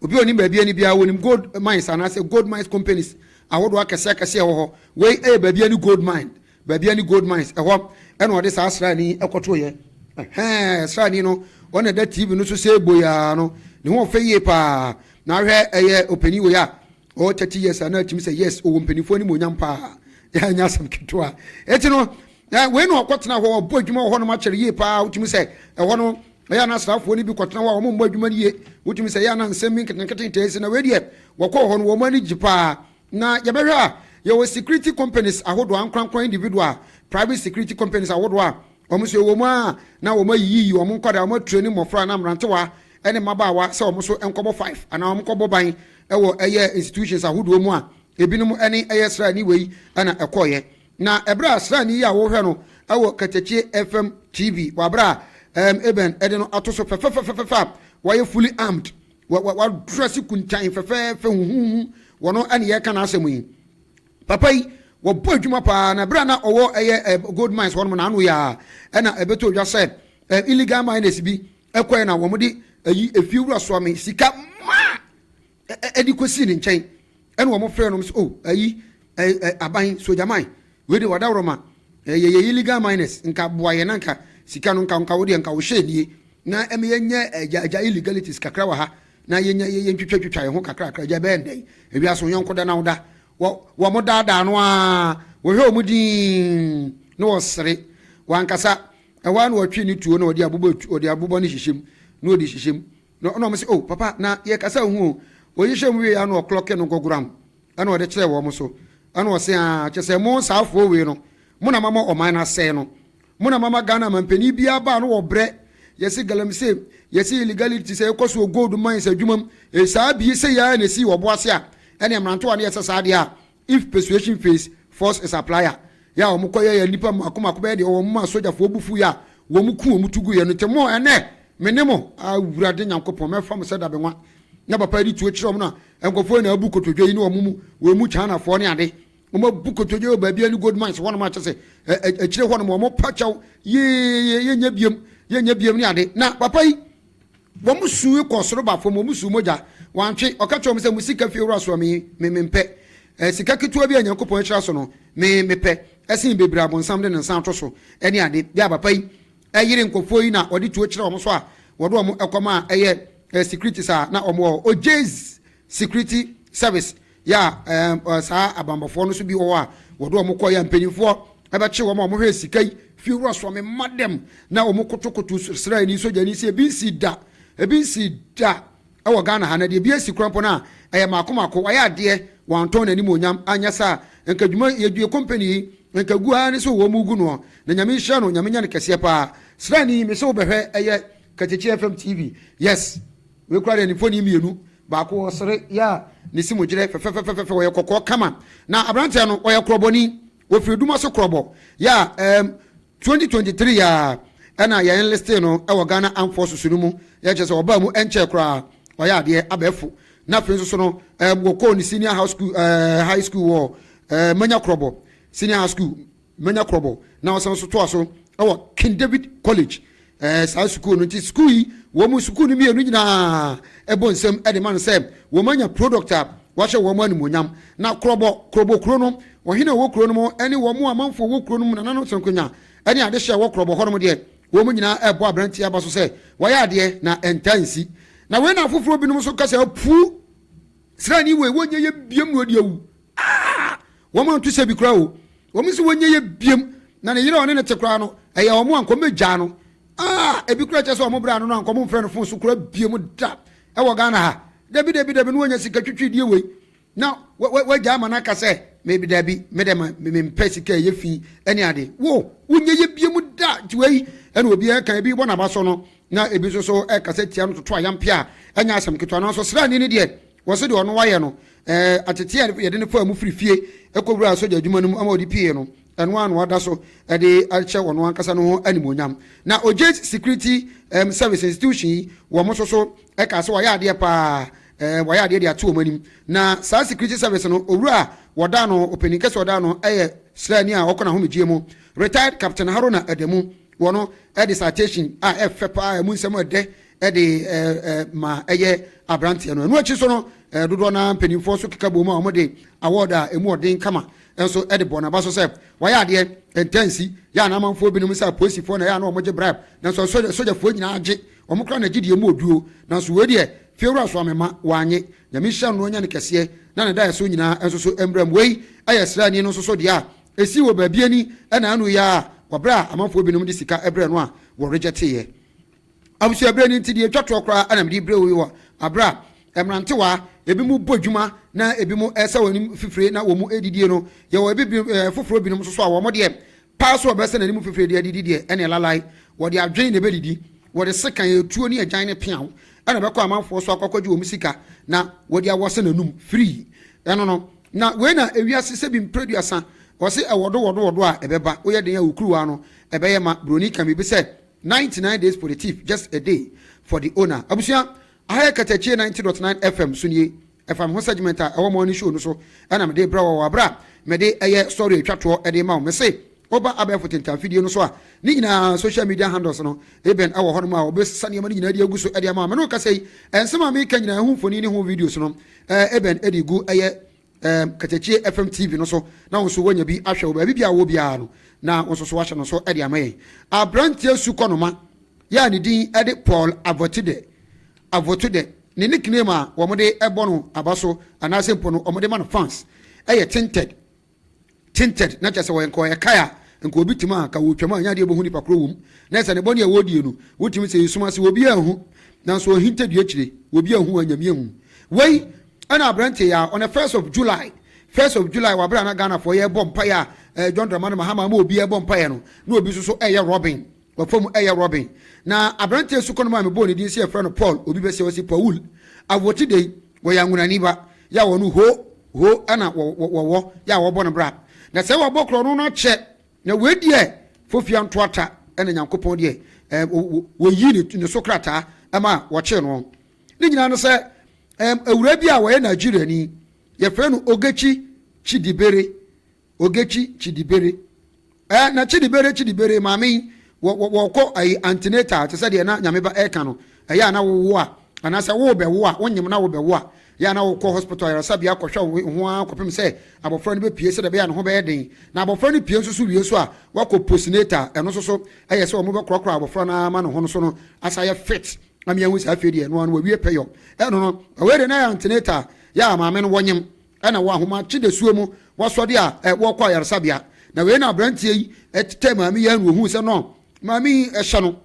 Obi a onim baabi ani biara, wɔnim gold mines anaasɛ gold mines companies ahodoɔ akɛseɛ akɛseɛ ɛwɔ hɔ. Wei ɛyɛ baabi ani gold mine, baabi ani gold mines ɛhɔ ɛna ɔde saa sraani ɛkɔtoeɛ. Ɛhɛn, sraani no, ɔna ɛda TV no so sɛ boyaa no, ne ho ɔfɛ yie paa. Na ahwɛ ɛyɛ ɔpanin wei a, ɔwɔ 30 years a na atumi sɛ yes, ɔwɔ mpanimfoɔ animuonyam paa. Yɛanyɛ asɛm ketewa. Eti no, Na wei na ɔkɔtena hɔ, ɔbɔ adwuma wɔ hɔnom akyɛre yie paa. Wotumi sɛ ɛhɔ no, ɛyɛ ana asraafoɔ no bi kɔtena hɔ a wɔmmɔ adwuma no yie. Wotumi sɛ ɛyɛ ana nsɛm bi nketenkete ntaa si. Na wei deɛ, wɔkɔɔ hɔ no, wɔn ani gye paa. Na yɛbɛhwɛ a, yɛwɔ security companies ahodoɔ, ankorankora individual, private security companies ahodoɔ a wɔn nso ɛwɔ mu a na wɔn ayiyiyi wɔn nkwadaa, wɔn atraini mmɔfra anaa mmerantewa ne mmabaawa sɛ wɔn nso nkɔbɔ five anaa wɔn nkɔbɔ ban wɔ ɛyɛ institutions ahodoɔ mu a ebinom ne ɛyɛ sraani wei na ɛkɔeɛ. Na ɛberɛ a sraani yi a wohwɛ no wɔ Katakyie FM TV wɔ aberɛ a um, Eben de no ato so fɛfɛfɛfɛfɛ a wayɛ fully armed, wadrɛse kuntan fɛfɛɛfɛ huhuhu, wɔno ɛne yɛreka n'asɛm yi. Papa yi, wɔbɔ adwuma paa na berɛ a na ɔwɔ ɛyɛ gold mines hɔnom na ano yɛ a ɛna ɛbɛtɔ dwa sɛ illegal miners bi ɛkɔɛ na wɔn de ayi efie wura soame sika maa ɛde kɔsii ne nkyɛn ɛna wɔn frɛ no sɛ oh ayi aban sogyaman wei de wadaworoma yɛyɛ illegal miners nka boa yɛn na nka sika no nka nka wo deɛ nka wo hyɛ nie na ɛmɛ yɛnyɛ agya agya illegalities kakra wɔ ha na yɛnyɛ yɛntwitwa twitwa yɛn ho kakra kakra gya bɛyɛ ndɛn ewiase yɔnko da na wo da wɔ wɔn daadaa no a wɔhwɛ wɔn din na wɔsere wankasa ɛhɔ a na wɔtwe ne tuo na wɔde abobɔ wɔde abobɔ ne hyehyɛ mu na wɔde hyehyɛ mu na ɔna wɔn sɛ oh papa na yɛkasa ho o wɔhyehyɛ mu wie ya na ɔklɔke no gɔgoram ɛna ɔde kyerɛ wɔn so ɛna ɔsɛ aa kyɛ sɛ mo saafoɔ wei no mo na mama ɔman no asɛe no mo na mama Ghana mampanin biara baa no wɔ brɛ yɛsi galamsey yɛsi illegality sɛ ɛkɔ so gold mines adwuma mu esaa bie sɛ yɛa na esi wɔ bo ase a ɛne mmerantewa no yɛsɛ saa deɛ a if persuasion fails, force is applied yɛ a wɔn kɔ yɛ yɛ nipa mako mako bɛyɛ deɛ wɔn mu a sogyafoɔ bufu yɛ a wɔn ku wɔn tu gu yɛ no nti mo ɛnɛ me ne mo Awurade Nyankopɔn mɛfa mo sɛ dabenwa na papa yi de tuo kyerɛ wɔn na nkurɔfoɔ na abu kotodwe yi ne wɔn mu wɔn mu Chinafoɔ ne ade wɔn abu kotodwe wɔ baabi ne gold mines hɔnom akyɛ sɛ akyire hɔnom wɔn pa kyɛw yee yɛnyɛ biem yɛnyɛ biem ne ade na papa yi wɔn su kɔ soro ba fam wɔn su mogya wantwe ɔka kyerɛ wɔn sɛ mo sika fie wura soɔ me me mempɛ sika ketewa bi a Nyankopɔn ahyira so no me mepɛ ɛsen bebree abonsam de ne nsa ato so ɛne ade bi a papa yi ɛyere nkurɔfoɔ yi na ɔde tuo kyerɛ wɔn so a wɔde wɔn ɛkɔm a ɛyɛ securities a na wɔn wɔ Ogyes Security Service yɛ a ɛɛ saa abanbɔfoɔ no so bi wɔ hɔ a wɔde wɔn kɔ yɛ mpanimfoɔ ɛbɛkye wɔn a wɔhwɛ sika yi fie wura so ɔmo mma dɛm na wɔn kotokoto sraani sogyani sɛ ebi nsi da ebi nsi da ɛwɔ Ghana ha na deɛ ebi esi kura mpo no a ɛyɛ mako mako. Wayɛ adeɛ wantɔn n'anim onyam anyɛ saa nka dwuma yɛdue company yi nka gu ara ne sɛ wɔn mu gu noɔ na Nyame nhyira no, Nyame nya no kɛseɛ paa. Sraani me sɛ wobɛhwɛ ɛyɛ Kakyekye FM TV yes wei kura deɛ ne mfoni mmienu baako ɔsere yɛ a ne si mu gyerɛ fɛfɛfɛfɛfɛ wɔyɛ kɔkɔɔ kama na aberanteɛ no ɔyɛ korɔbɔni wɔfiri duma so korɔbɔ yɛ a 2023 yɛ a ɛna yɛn enlist no ɛwɔ Ghana Armed Forces no mu yɛkyerɛ sɛ ɔbaa mu ɛnkyɛn koraa ɔyɛ adeɛ abɛɛfo na afei nso so no wɔkɔɔ ne senior high school high school wɔ Manya Korɔbɔ Senior High School Manya Korɔbɔ na ɔsan so toa so ɛwɔ King David College saa sukuu no nti sukuu yi wɔn mu sukuu no mmienu nyinaa ɛbɔ nsɛm ɛde ma no sɛ wɔn anya product a wɔahyɛ wɔn animuonyam na Korɔbɔ Korɔbɔ kuro no ɔhene a ɔwɔ kuro no mu ɛne wɔn mu amanfoɔ wɔ kuro no mu nananom sɛnkonya ɛne adehyɛ a ɛwɔ Korɔbɔ hɔnom deɛ wɔn mu nyinaa ɛbɔ aberanteɛ aba so sɛ wɔyɛ adeɛ na ɛntaa nsi na wei na afoforɔ binom nso kasa apu sraani wei wɔnyɛ yɛ biem na ɔde awu aa wɔn anto sɛ bi koraa o wɔn nso wɔnyɛ yɛ biem na ne yere a ɔne ne te koraa no ɛyɛ wɔn a nkɔm bɛgyaa no aa ebi koraa kyɛ sɛ wɔn bra no no ankɔm mfrɛ no fon so koraa biem da ɛwɔ Ghana ha dabi dabi dabi no wɔnya sika twitwi die wei na wagya ama no aka sɛ mebi dabi me dɛ mempɛ sika ɛyɛ fi ɛne ade wo wonyɛ yɛ biem da nti wei ɛna obi ɛka ebi bɔ n'aba so no na ebi nso so ɛkasa tia no toto ayampe a ɛnyɛ asɛm ketewa no nso sraani no deɛ wɔsɛ deɛ ɔno wayɛ no atete a yɛde ne faa mu firi fie ɛkɔwura sogya adwuma no mu ama ɔde pie no ɛno ano ada so ɛde akyɛ ɔno ankasa no ho animuonyam na Ogye Security Service Institution yi wɔn nso so ɛka sɛ wɔyɛ adeɛ paa wɔyɛ adeɛ de ato wɔn anim na saa security service no owura a wɔda no ɔpanin kɛse ɔda no ɛyɛ sraani a ɔkɔ n'ahomegye mu retired Captain Haruna Adamu wɔn ɛde citation a ɛfɛ paa ɛmu nsɛm ɛdɛ ɛde ɛɛ ɛɛ ma ɛyɛ aberanteɛ no. Ɛno akyi so no dodoɔ naa mpanimfoɔ so keka bom a wɔde award a emu ɔden kama nso ɛde bɔ n'aba so sɛ wɔyɛ adeɛ ntɛnsi yɛ anamanfoɔ binom sɛ apolisifoɔ na ɛyɛ ano wɔn gye bribe nanso sogyafoɔ nyinaa gye wɔn kora na gye deɛ mu oduo nanso wei deɛ fiewura so amema wanye. Nyame hyɛ no nya ne kɛseɛ na ne da ɛso nyinaa nso so mmerɛ mu. Wei ɛyɛ sraani no nso so deɛ a ɛsi wɔ baabi ani ɛna ano yɛ a wɔbrɛ a amanfoɔ binom de sika ɛbrɛ no a wɔregyɛteeɛ abusuaberɛ no nti deɛ ɛtwa toɔ koraa ɛna mede brɛ wei wɔ aberɛ a mmerantewa ebi mu bɔ dwuma na ebi mu ɛsɛ wɔn anim fifire na wɔn mu edidie no yɛwɔ ebi bi foforɔ binom nso so a wɔn deɛ paa so ɔbɛsɛ n'anim fifire deɛ adidi deɛ ɛne lalai wɔde adwene na ɛbɛdidi wɔde sekan etuo ne agyan ne peaw ɛna bɛkɔ amanfoɔ so akɔkɔgye wɔn sika na wɔde awɔ sɛ n'anum firii ɛno no na wei na ewiase sɛ bi mprɛduasa. Wɔse ɛwɔdo wɔdo wɔdo a ɛbɛba, woyɛ den a wo kuruwa no ɛbɛyɛ ma. Broni ka biribi sɛ 99 days for the thief, just a day for the owner. Abusua, aha yɛ Katakyie 90.9 FM so nie. Ɛfa me ho segment a ɛwɔ morning show no so ɛna mede brɛ wɔ wɔ abere a mede ɛyɛ story atwa toɔ ɛde ma wo. Mese woba abɛɛfo tentanfidie no so a, ne nyinaa social media handles no eben ɛwɔ hɔnom a wɔbɛsesa nneɛma no nyinaa de agu so ɛde ama wo. Me ne wo kasa yi, nsɛm a meka nyinaa ɛho mfoni ne ho videos no eben ɛde gu ɛyɛ Katakyie FM TV no so na wo nso woanya bi ahwɛ wɔ baabi biara wɔ biara no na wo nso so wahyɛ no so de ama yɛn. Aberanteɛ sukɔnoma yɛ a ne din de Paul Avotide, Avotide, ne nickname a wɔde bɔ no aba so anaasɛ mpo no wɔde ma no fans yɛ Tinted. Tinted na kyerɛ sɛ wɔyɛ nka ɔyɛ kae a nka obi tim a ka wɔtwam a nyɛ adeɛ bɛhu nipa korɔ wɔ mu na sɛ ne bɔne a wɔdie no wotumi sɛ esum ase obi anhu nanso ɔhinta dua akyire obi anhu a Nyame ahu. Wei ɛna aberanteɛ yi a on the first of July, first of July wɔ abere a na Ghanafoɔ yɛrebɔ mpaeɛ a eh, John Dramani Mahama ama obi ɛrebɔ mpaeɛ no na obi nso so ɛyɛ Robin wafa mu ɛyɛ Robin na aberanteɛ sukɔnom a mebɔɔ ne din sɛ yɛfrɛ no Paul obi bɛsɛ ɔsi Paul Awɔte dei wɔyɛ anwonani ba yɛ a wɔn ho ho ɛna wɔwɔ yɛ a wɔbɔ no bra na sɛ wɔbɔ korɔ no no akyɛ na wei deɛ fofia ntoata ɛna Nyankopɔn deɛ wɔyi ne so krataa ɛma wɔkyee no. Ne nyinaa no sɛ awuraa bi a wɔyɛ Nigeriani, yɛfrɛ no Ogechi Chidibere. Ogechi Chidibere. Eh, na Chidibere Chidibere maame yi wɔkɔ ayi antenatal te sɛ deɛ na Nyame ba ɛka no. Ɛyɛ a na wowo a anaasɛ wobɛwo a wonyem na wobɛwo a yɛ a na wokɔ hospital ayaresabea kɔhwɛ wo ho ara kɔpem sɛ abɔfra no bɛpue sɛdeɛ ɛbɛyɛ a ne ho bɛyɛ den. Na abɔfra no pue nso so wie nso a wakɔ postnatal ɛno nso so ɛyɛ sɛ wɔbɛkorɔkorɔ abɔfra no ara ma ne ho no so no asa yɛ fit. Na me ahu sɛ afei deɛ ɛno ano wawie pɛyɔ. Ɛno no, wei deɛ na ɛyɛ antenatal yɛ a maame no wɔnyem ɛna wɔ ahomakye dasuo mu wɔsɔde a ɛ wɔkɔ ayaresabea. Na wei na aberanteɛ yi ɛtetɛ maame yi ɛna ohuu sɛ no maame yi ɛhyɛ no.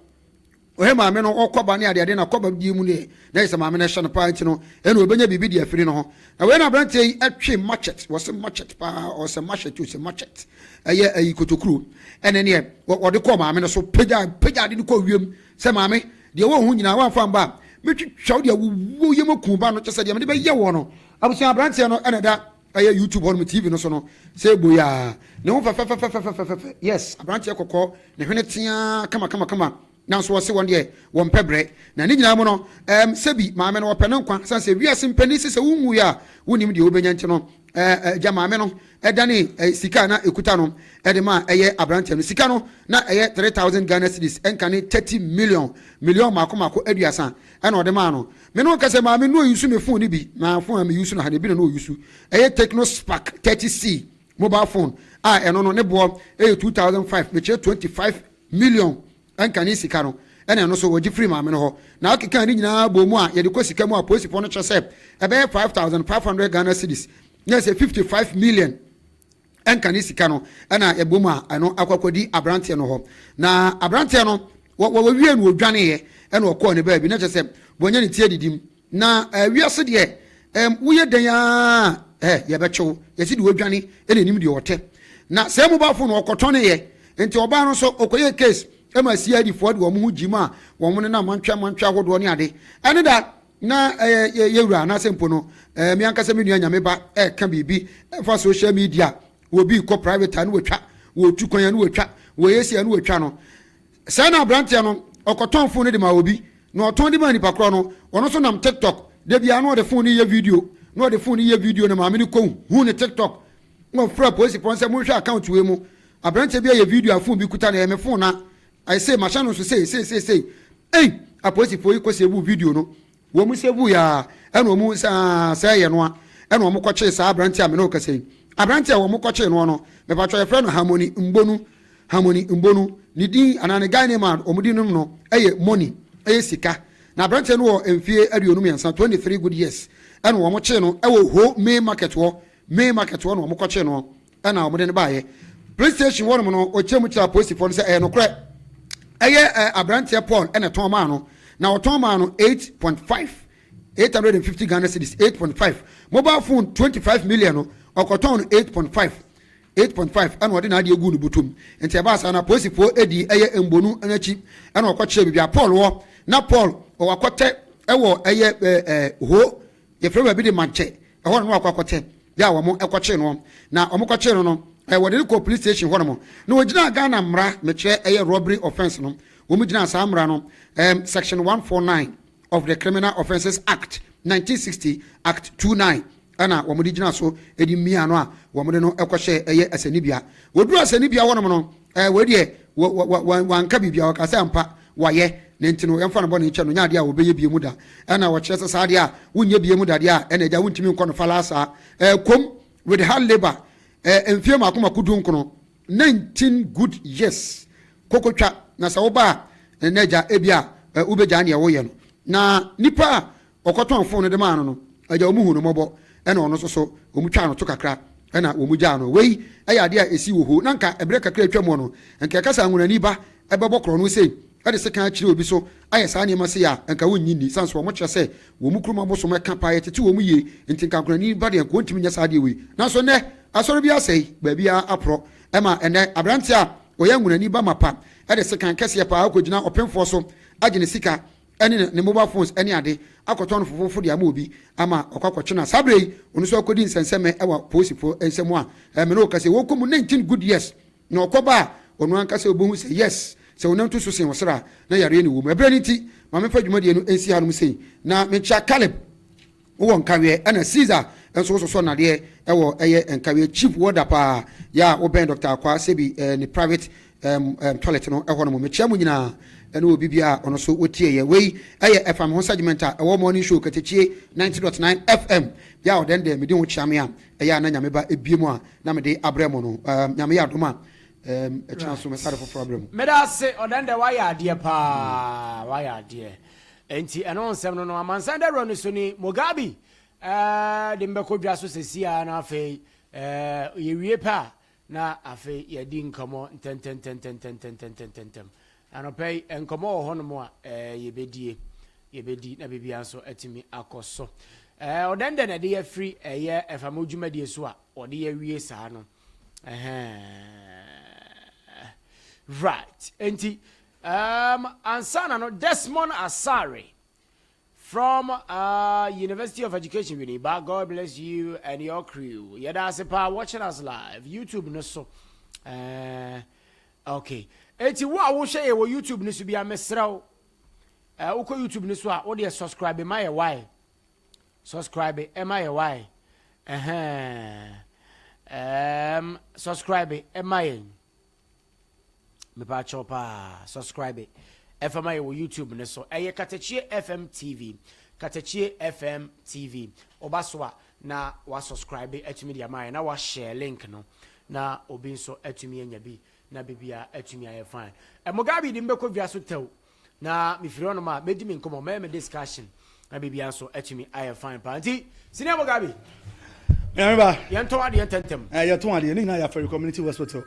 Ɔhɛ maame no ɔkɔba ne adeade na kɔba die mu deɛ na ɛyɛ sɛ maame no ɛhyɛ no paa nti no ɛna ɔbɛnya biribi de afiri no ho. Na wei na aberanteɛ yi ɛtwe machete, wɔse machete paa, ɔsɛ machete ɔsɛ machete ɛyɛ ɛyi kotokuro ɛne neɛ wɔde kɔɔ maame no so pagya pagya ade no kɔ wiem sɛ maame Deɛ ɛwɔ wo ho nyinaa, woamfa amba a, mɛtwitwa wo de awu wo yam aku wo ba no, kyerɛ sɛ deɛ mede bɛyɛ woɔ no. Abusua aberanteɛ no na ɛda ɛyɛ YouTube hɔnom TV no so no, sɛ boyaa, ne ho fɛfɛfɛfɛfɛfɛfɛ, yes, aberanteɛ kɔkɔɔ, ne hwene teaa kamakamakama, nanso ɔse wɔn deɛ wɔmpɛ brɛ. Na ne nyinaa mu no, ɛɛm, sɛbi maame no ɔpɛ ne nkwa, sane sɛ wiase mpanin se sɛ wonwuiɛ a wonnim deɛ wobɛnya nti no, ɛɛ, agya maame no danee sika a na ɛkuta no de maa ɛyɛ aberanteɛ no. Sika no na ɛyɛ 3,000 Ghana cedis, ɛnka ne 30 million, million mmaako mmaako aduasa, ɛna ɔde maa no. Me ne wo kasa yi, maame no ɔyusu me phone no bi, na phone a me use no ha no ebi na na ɔyusu. Ɛyɛ Tecno Spark 30C mobile phone a ɛno no ne boɔ ɛyɛ 2,005, mekyerɛ 25 million ɛnka ne sika no, ɛna ɛno nso wɔgye firi maame no hɔ. Na ɔkekaa ne nyinaa bɔɔ mu a yɛde kɔ sika mu a apolisifoɔ no kyerɛ sɛ ɛbɛyɛ 5,500 Ghana cedis. Na sɛ 55 million ɛnka ne sika no ɛna ɛbɔ mu a ɛno akɔakɔdi aberanteɛ no hɔ. Na aberanteɛ no wɔwie no wɔdwaneeɛ ɛna ɔkɔɔ ne baabi na kyerɛ sɛ wɔanya ne ti adidim. Na wiase deɛ woyɛ dɛn ara ɛ yɛbɛkye wo. Yɛsi deɛ ɔdwane ɛna ɛnim deɛ ɔtɛ. Na sɛ mobile phone ɔkɔtɔneeɛ nti ɔbaa no nso ɔkɔyɛɛ case ɛma CID foɔ de wɔn ho gyim a wɔn nenam mantwea mantwea ahodoɔ ne ade ɛne da Na ɛyɛ yɛ yɛ wura anaasɛ mpo no ɛɛ me ankasa me nua Nyame ba ɛɛka biribi ɛfa social media obi kɔ private a ne watwa, wɔtu kwan a ne watwa, wɔyɛ sei a ne watwa no. Saa na aberanteɛ no ɔkɔtɔn phone no de maa obi na ɔtɔn de maa nipa korɔ no, ɔno nso nam TikTok da biara na ɔde phone no yɛ video na ɔde phone no yɛ video na maame no kɔ hu ne TikTok na ɔfrɛ apolisifoɔ no sɛ monhwɛ account wei mu aberanteɛ bi ayɛ video a phone bi kuta no ɛyɛ me phone na Ayɛ sei, mahyɛ no nso sei, sei, sei, sei. Ei! Apolisifoɔ yi kɔ save video no. Wɔn save yɛ a, ɛna wɔn hu sɛ aa, sɛ ɛyɛ no a, ɛna wɔn kɔkyee saa aberanteɛ a me ne wo kasa yi. Aberanteɛ a wɔn kɔkyee noɔ no, mepatwɔ yɛfrɛ no Harmony Mbonu. Harmony Mbonu. Ne din anaa ne guy name a wɔn de nom no yɛ Money, ɛyɛ sika. Na aberanteɛ no wɔ mfie 23, 23 good years, ɛna wɔn kyee no wɔ Ho Main Market hɔ, Main Market hɔ na wɔn kɔkyee noɔ. Ɛna wɔde no baeɛ police station hɔnom no, ɔkyerɛ mu kyerɛ apolisifoɔ no sɛ ɛyɛ nokorɛ, ɛyɛ ɛ aberanteɛ Paul ɛna ɛtɔn maa no, na ɔtɔn maa no 8.5 850 Ghana cedis 8.5 mobile phone 25 million no ɔkɔtɔn no 8.5 8.5 ɛna ɔde n'adeɛ guu ne bɔtɔm. Nti ɛbaa saa na apolisifoɔ ɛdi ɛyɛ mbonu no akyi ɛna ɔkɔkyerɛ baabi a Paul wɔ. Na Paul ɔwɔ akɔtɛ ɛwɔ ɛyɛ ɛ ɛ ho Yɛfrɛ baabi de Mankyɛ, ɛhɔ na na wakɔ akɔtɛ, yɛ a wɔn kɔkyee noɔ. Na wɔn kɔkyee no no, Wɔde no kɔɔ police station hɔnom na wɔgyinaa Ghana mmara, mekyerɛ ɛyɛ robbery offence no, wɔn gyinaa saa mmara no, section 149 of the Criminal Offences Act 1960 Act 29 ɛna wɔn de gyina so de mia no a wɔn de no kɔhyɛ ɛyɛ asɛnnibea. Wɔduru asɛnnibea hɔnom no, wei deɛ wɔanka biribiara, wɔka sɛ ampa wayɛ ne nti no yɛmfa no bɔne nkyɛ no, nyɛ adeɛ a wɔbɛyɛ bie mu da. Ɛna wɔkyerɛ sɛ saa adeɛ a wonyɛ bie mu da deɛ a ɛna agya wontumi nkɔ no falaa saa. Kom with hard labour mfie mako mako dunkono, 19 good years, kokotwa na sɛ woba a na agya ebi a wobɛgyaa neɛ woyɛ no. Na nipa a ɔkɔtɔn fon no de maa no no, agya wɔn hu no mmɔbɔ, ɛna ɔno nso so wɔn twaa no to kakra ɛna wɔn gyaa no. Wei ɛyɛ adeɛ a ɛsi wɔ hoo na nka ɛberɛ kakra atwa mu no, nka ɛka sɛ anwonani ba ɛbɛbɔ korɔ no sei ɛde sekan akyerɛ obi so ayɛ saa nneɛma sei a, nka wonnye nni. Sane sɛ wɔkyerɛ sɛ wɔn kurom abosom ɛka paa, yɛtete wɔn yie, nti nka anwonani ba deɛ nka wɔntumi nyɛ saa adeɛ wei. Nanso nnɛ asɔre bi asɛe, baabiara aporɔ, ɛma ɛnnɛ aberanteɛ a ɔyɛ anwonani ba mapa ɛde sekan kɛseɛ paa akɔgyina ɔpemfoɔ so agye ne sika ɛne ne mobile phones ɛne ade akɔtɔn no fofofo de ama obi ama ɔkɔ akɔkye no a saa berɛ yi ɔno nso akɔdi nsɛnsɛmɛ ɛwɔ polisifoɔ nsam a ɛmɛ no ɔka sɛ wɔkɔ mu 19 good years na ɔkɔba a ɔno ankasa ɔbɛhu sɛ yes, sɛ ɔnam to so sen ɔsra a na yareɛ ne wɔ mu. Ɛberɛ no nti ma memfa dwumadie no nsi hanom sei na menkyea Caleb wowɔ nkaweɛ ɛna Caesar nso wososɔ nnadeɛ ɛwɔ ɛyɛ nkaweɛ chief warder paa yɛ a wobɛn Dr. Akwa sɛbi ne private toilet no ɛhɔ nom. Mekyia mu nyinaa ɛne obi bia a ɔno nso wɔtie yɛ. Wei ɛyɛ ɛfa me ho segment a ɛwɔ morning show Katakyie 90.9 FM yɛ a ɔdɛn dɛ mede ho kyia me a ɛyɛ a na Nyame ba ebie mu a na mede abrɛ mo no. Nyame yɛ adom a ɛkyena so mɛsare foforɔ abrɛ mu. Meda ase ɔdɛn dɛ wayɛ adeɛ paa, wayɛ adeɛ. Enti ɛno nsɛm no no amansan dawuro no so ni. Mugabe de mbɛkɔ dwa so sɛsi a na afei yɛwie pɛ a na afei yɛdi nkɔmmɔ ntɛntɛntɛntɛntɛntɛntɛntɛntɛm. Anɔpa yi nkɔmmɔ wɔ hɔnom a yɛbɛdie, yɛbɛdi na biribiara nso atumi akɔ so. Ɔdɛn dɛ na ɛde yɛfiri ɛyɛ ɛfamo dwumadie so a wɔde yɛwie saa no. Right, enti ansa na no Desmond Asare from University of Education Winneba, God bless you and your crew. Yɛda ase paa watching us live YouTube no so. Okay, enti wo a wohwɛ yɛ wɔ YouTube no so bia, mesrɛ wo, wokɔ YouTube no so a wodeɛ subscribe ma yɛ wae, subscribe ɛma yɛ wae, subscribe ɛma yɛn, mepaakyɛw paa, subscribe ɛfa ma yɛ wɔ YouTube ne so. Ɛyɛ Katakyie FM TV, Katakyie FM TV. Ɔba so a na wasubscribe atumi de ama yɛ na washare link no na obi nso atumi anya bi na bibia atumi ayɛ fine. Mugabe de mbɛkɔ dwa so tɛw na mefiri hɔnom a mɛdi me nkɔmmɔ, mɛyɛ me discussion na biribia nso atumi ayɛ fine paa. Nti senior Mugabe, Nyame ba. Yɛntɔn adeɛ ntɛntɛm. Yɛtɔn adeɛ ne nyinaa yɛ Afari Community Hospital.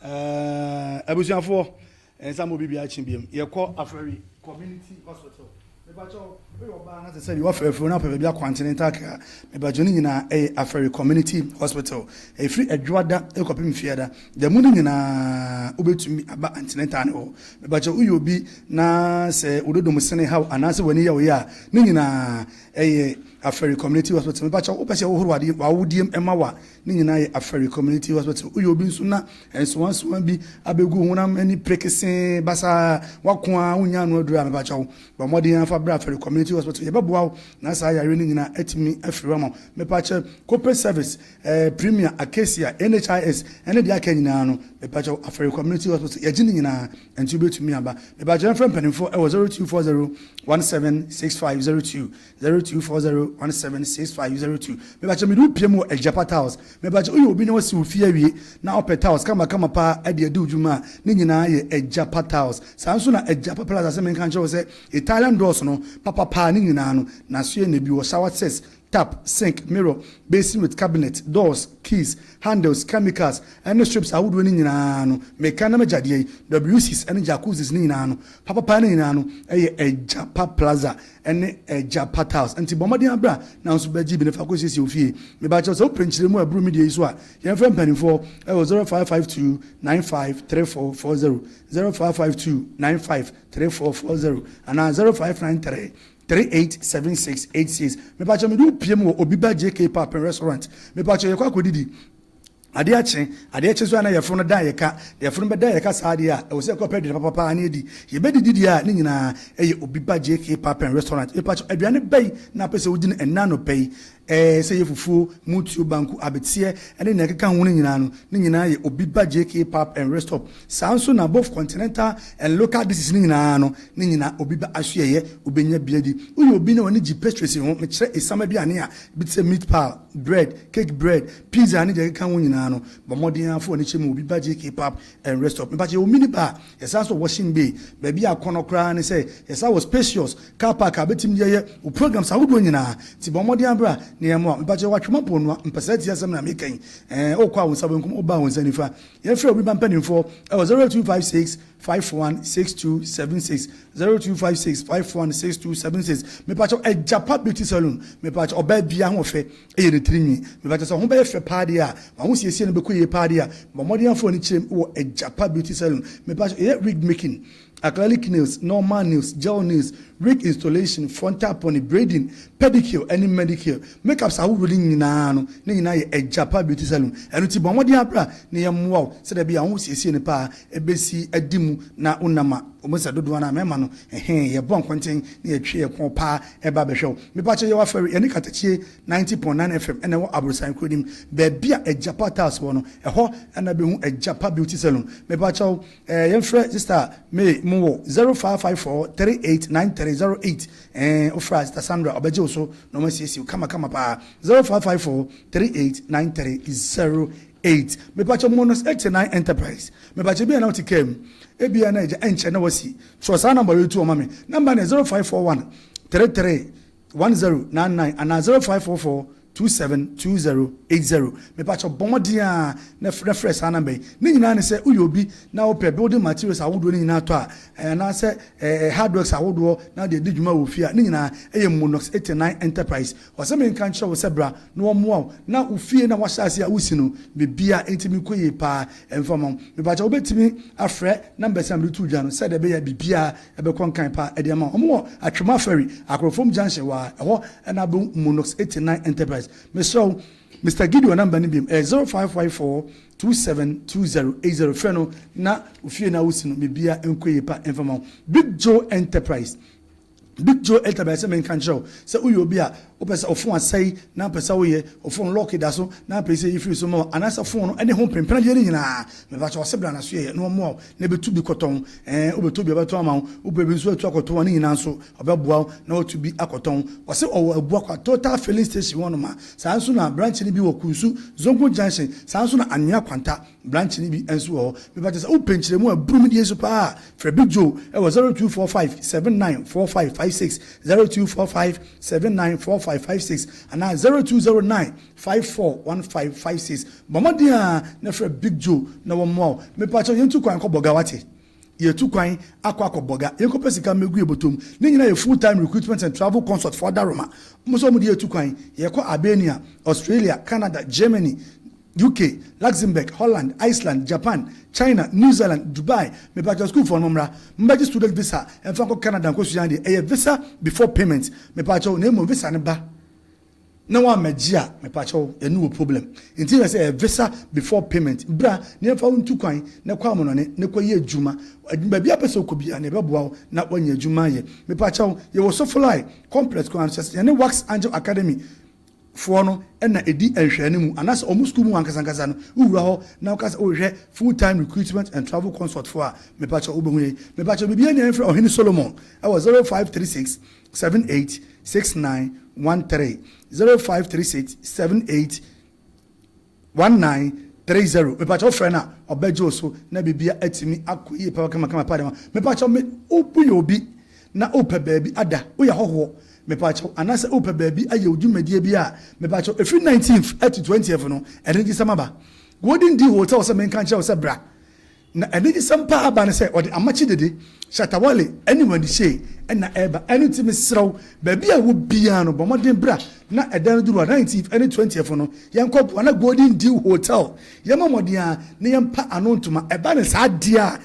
Abusuafoɔ, nsa ma obi biara kye biam. Yɛkɔ Afari Community Hospital. Mepakyɛw, woyɛ ɔbaa na te sɛ deɛ woafɛ afuro na wopɛ baabi akɔ antenatal care a, mepakyɛw ne nyinaa ɛyɛ Afari Community Hospital. Ɛfiri Adwoada kɔpem Fiada. Da mu no nyinaa wobɛtumi aba antenatal no hɔ. Mepakyɛw, woyɛ obi na sɛ wo dodom sene haw anaasɛ w'ani yɛ wo ya a, ne nyinaa ɛyɛ Afari Community Hospital. Mepakyɛw, wopɛ sɛ wohoro adeɛ w'awodeɛm ma wo a, ne nyinaa yɛ Afari Community Hospital. Woyɛ obi nso na nsowansowa bi abɛgu wo honam ani prekesee basaa, wako ara wonnya ano aduru a, mepakyɛw, bɔ mmɔden ara fa bra Afari Community Hospital. Yɛbɛboa wo na saa yareɛ no nyinaa atumi afiri hɔ ama wo. Mepakyɛ, Corporate Service, Premier, Acacia, NHIS, ɛne deɛ aka nyinaa no, mepakyɛw, Afari Community Hospital, yɛgye ne nyinaa, nti wobɛtumi aba. Mepakyɛw, yɛmfrɛ mpanimfoɔ ɛwɔ 0240 176502. 0240176502. Mebakyɛ mede wo pie mu wɔ Agyapa Tiles. Mebakyɛ woyɛ obi na wasi wo fie awie na ɔpɛ tiles kamakama paa de adi wo dwuma a, ne nyinaa yɛ Agyapa Tiles. Saa nso na Agyapa Plaza sɛ menka nkyerɛ wo sɛ Italian doors no papa paa ne nyinaa no n'asoɛ na bi wɔ shower sets, tap, sink, mirror, basin with cabinet, doors, keys, handles, chemicals ne strips ahodoɔ no nyinaa no meka na magya deɛ yi, WCs ne jacuzzis no nyinaa no papapa no nyinaa no yɛ Agyapa Plaza ne Agyapa Tiles. Nti bɔ mmɔden abra na nso bɛgye bi na fa kɔsiesie wo fie. Mebakyɛw sɛ wopɛ nkyerɛmu a ɛboro media yi so a, yɛmfrɛ mpanimfoɔ wɔ 0552 95 3440, 0552 95 3440 anaa 0593 387686. Mepakyɛw mede wo pie mu wɔ Obi Ba JK Papen Restaurant. Mepakyɛw yɛkɔ akɔdidi. Adeɛ akye, adeɛ kye nso a na yafunu no dan yɛ ka. Na yafunu bɛdan yɛ ka saa deɛ a, ɛwɔ sɛ yɛkɔ pɛ aduane papapaa na yɛdi. Yɛbɛdidi deɛ a, ne nyinaa ɛyɛ Obi Ba JK Pap and Restaurant. Mepakyɛw, aduane bɛn na wopɛ sɛ wodi no ɛnnɛ anɔpa yi? Ɛɛ, sɛ ɛyɛ fufuo, mutuo, banku, abeteɛ ne nea ɛkeka ho no nyinaa no, ne nyinaa yɛ Obi Ba JK Pap and Restop. Saa nso na both continental and local dishes no nyinaa no, ne nyinaa Obi Ba Asoɛeɛ, wobɛnya bi adi. Woyɛ obi na w'ani gye pastries ho, mekyerɛ esiam aduane a bi te sɛ meat pie, bread, cake bread, pizza ne deɛ ɛkeka ho nyinaa no, bɔ mmɔden ara fa w'ani kyerɛ mu wɔ Obi Ba JK Pub and Restop. Mepakyɛ yɛwɔ mini bar, yɛsan nso wɔ washing bay, baabi a akɔnnɔ koraa ne sɛ yɛsan wɔ spacious car park a wobɛtumi de ayɛ wo programs ahodoɔ nyinaa. Nti bɔ mmɔden ara bra na yɛmmoa wo. Mepakyɛ yɛwɔ Atwema Mponoa, mpɛsɛɛ tie asɛm na meka yi, ɛɛ, wokɔ a wo nsa benkum, woba a wo nsa nifa. Yɛmfrɛ Obi Ba mpanimfoɔ wɔ 0256 516276 0256 516276 Mepakyɛw Agyapa Beauty Salon Mepakyɛw ɔbaa biara ho ɔfɛ yɛ ne tiri nwi Mepakyɛw sɛ ho bɛyɛ fɛ paa deɛ a w'ahosiesie no bɛkɔ yie paa deɛ a bɔ mmɔden afa w'ani kyerɛ mu wɔ Agyapa Beauty Salon Mepakyɛw yɛyɛ wig making Acrylic nails, normal nails, gel nails, wig installation, frontal pony, braiding, pedicure ne manicure, makeups ahodoɔ no nyinaa no, ne nyinaa yɛ Agyapa Beauty Salon. Ɛno nti bɔ mmɔden ara bra na yɛmmoa wo sɛdeɛ ɛbɛyɛ a wo ho siesie no paa bɛsi adi mu na wonam a wɔn sɛ dodoɔ no ara mmarima no ɛhee yɛbɔ nkɔnten na yɛtwe yɛn kɔn paa ɛba bɛhwɛ wo. Mepakyɛ yɛwɔ Afɛre, yɛne Katakyie 90.9 FM ɛna ɛwɔ Aborosan kuro no mu. Baabi a Agyapa Tiles wɔ no, ɛhɔ na bɛhu Agyapa Beauty Salon. Mepakyɛw Eh yɛnfrɛ sister May mo wɔ 0554 389308 eh wofrɛ a sister Sandra ɔbɛgye wo so na ɔma siesie wo kama kama paa 0554 389308 Mepakyɛ Monos 89 Enterprise mepakyɛ ebia na wote kaa mu ebia na agya ɛnkyɛ na wasi twerɛ saa number wei to hɔ ma me number no yɛ 0541 33 1099 anaa 0544 272080. Mepakyɛw bɔ mmɔden ara na na frɛ saa namba yi. Ne nyinaa ne sɛ woyɛ obi na wopɛ building materials ahodoɔ no nyinaa tɔ a, eh, anaasɛ eh, hardworks ahodoɔ na wode adi dwuma wɔ fie a, ne nyinaa ɛyɛ Monox 89 Enterprise. Ɔsɛ menka nkyerɛ wo sɛ bra na wɔmmoa wo na wo fie na wahyɛ ase a wosi no, biribiara ntumi nkɔ yie paa ɛmfa mma wo. Mepakyɛw wobɛtumi afrɛ numbers a mede too dwa no sɛdeɛ ɛbɛyɛ a biribiara Ɛbɛkɔ nkan paa ɛde ama wɔn wɔ Atwema Ferry, Akorofom Junction wɔ ha, ɛhɔ na abɛhu Monox 89 Enterprise. Mesrɛ wo, Mister Gideon number no biom, ɛyɛ 0554 272080, frɛ no na wo fie no a wosi no biribiara nkɔ yie pa mfa ma wo. Big Joe Enterprise, Big Joe Enterprise sɛ menka nkyerɛ wo sɛ woyɛ obi a wopɛ sɛ wo phone asɛe na wopɛ sɛ woyɛ, wo phone lock da so na wopɛ sɛ yɛfiri so ma wo anaasɛ phone no ne ho mpremprenadeɛ no nyinaa, mepakyɛ ɔse bra na so yɛyɛ na wɔmmoa wo na bɛtu bi kɔtɔn, ɛɛ wobɛtɔ bi a ɔbɛtɔn ama wo, wopɛ bi nso atu akɔtɔn a ne nyinaa nso ɔbɛboa wo na watu bi akɔtɔn. Ɔse ɔwɔ Abuakwa Total Filling Station hɔ nom a, saa nso na branch no bi wɔ Kunsu Zongo Junction, saa nso na Anwea Kwanta branch no bi nso wɔ hɔ. Mepakyɛ sɛ wopɛ nkyerɛmu a ɛboro me deɛ yi so paa a, frɛ Big Joe wɔ 0245 794556, 0245 794556 anaa 0209 541556. Bɔ mmɔden ara na frɛ Big Joe na wɔmmoa wo. Mepakyɛw yɛntu kwan nkɔ Bɔga wate? Yɛretu kwan akɔ akɔ Bɔga. Yɛnkɔpɛ sika mmɛgu yɛn bɔtɔ mu. Ne nyinaa yɛ full time recruitment and travel consult foɔ adaworoma. Wɔn nso wɔde yɛretu kwan. Yɛrekɔ Albania, Australia, Canada, Germany, UK, Luxembourg, Holland, Iceland, Japan, China, New Zealand, Dubai. Mepakyɛw sukuufoɔ no mommra. Mommɛgye student visa mfa nkɔ Canada nkɔsua adeɛ. Ɛyɛ visa before payment. Mepakyɛw na mmom visa no ba. Na wammɛgye a mepakyɛw yɛne wɔ problem nti yɛ sɛ ɛyɛ visa before payment bra na yɛmfa wo ntu kwan na kɔ amonɔne na kɔ yɛ adwuma baabi a pɛ sɛ wokɔ biara na yɛbɛboa wo na wanya adwuma ayɛ mepakyɛw yɛwɔ Sofolai complex kwan so yɛne Wax Angel Academy foɔ no na ɛdi nhwɛane mu anaasɛ ɔmo sukuu mu ankasa ankasa no wowura hɔ na woka sɛ wohwehwɛ full time recruitment and travel consult foɔ a mepakyɛw wobɛhu yɛn mepakyɛw biribiara ni a yɛmfrɛ Ɔhene Solomon ɛwɔ 0536 78 69 13 0536 78 19 30 mepakyɛ wofrɛ no a ɔbɛgye wo so na biribia atumi akɔ yie papa kamakama pa dema mepakyɛ me woyɛ obi na wopɛ baabi ada woyɛ hɔhoɔ mepakyɛ anaasɛ wopɛ baabi ayɛ wo dwumadie bi a mepakyɛ ɛfiri 19th to 20th no ɛno gye sɛ maba Golden D Hotel sɛ menka nkyerɛ wo sɛ bra Na anigyesɛm paa aba ne sɛ ɔde Amakye Dede, Shatta Wale ne Wendy Shay na ɛreba. Ɛno nti mesrɛ wo, baabi a wɔ biara no, bɔ mmɔden bra na ɛda no duru a, 19th ne 20th no, yɛnkɔ Boana Golden Dew Hotel. Yɛmmɔ mmɔden ara na yɛmpa ano ntoma. Ɛba no saa deɛ a,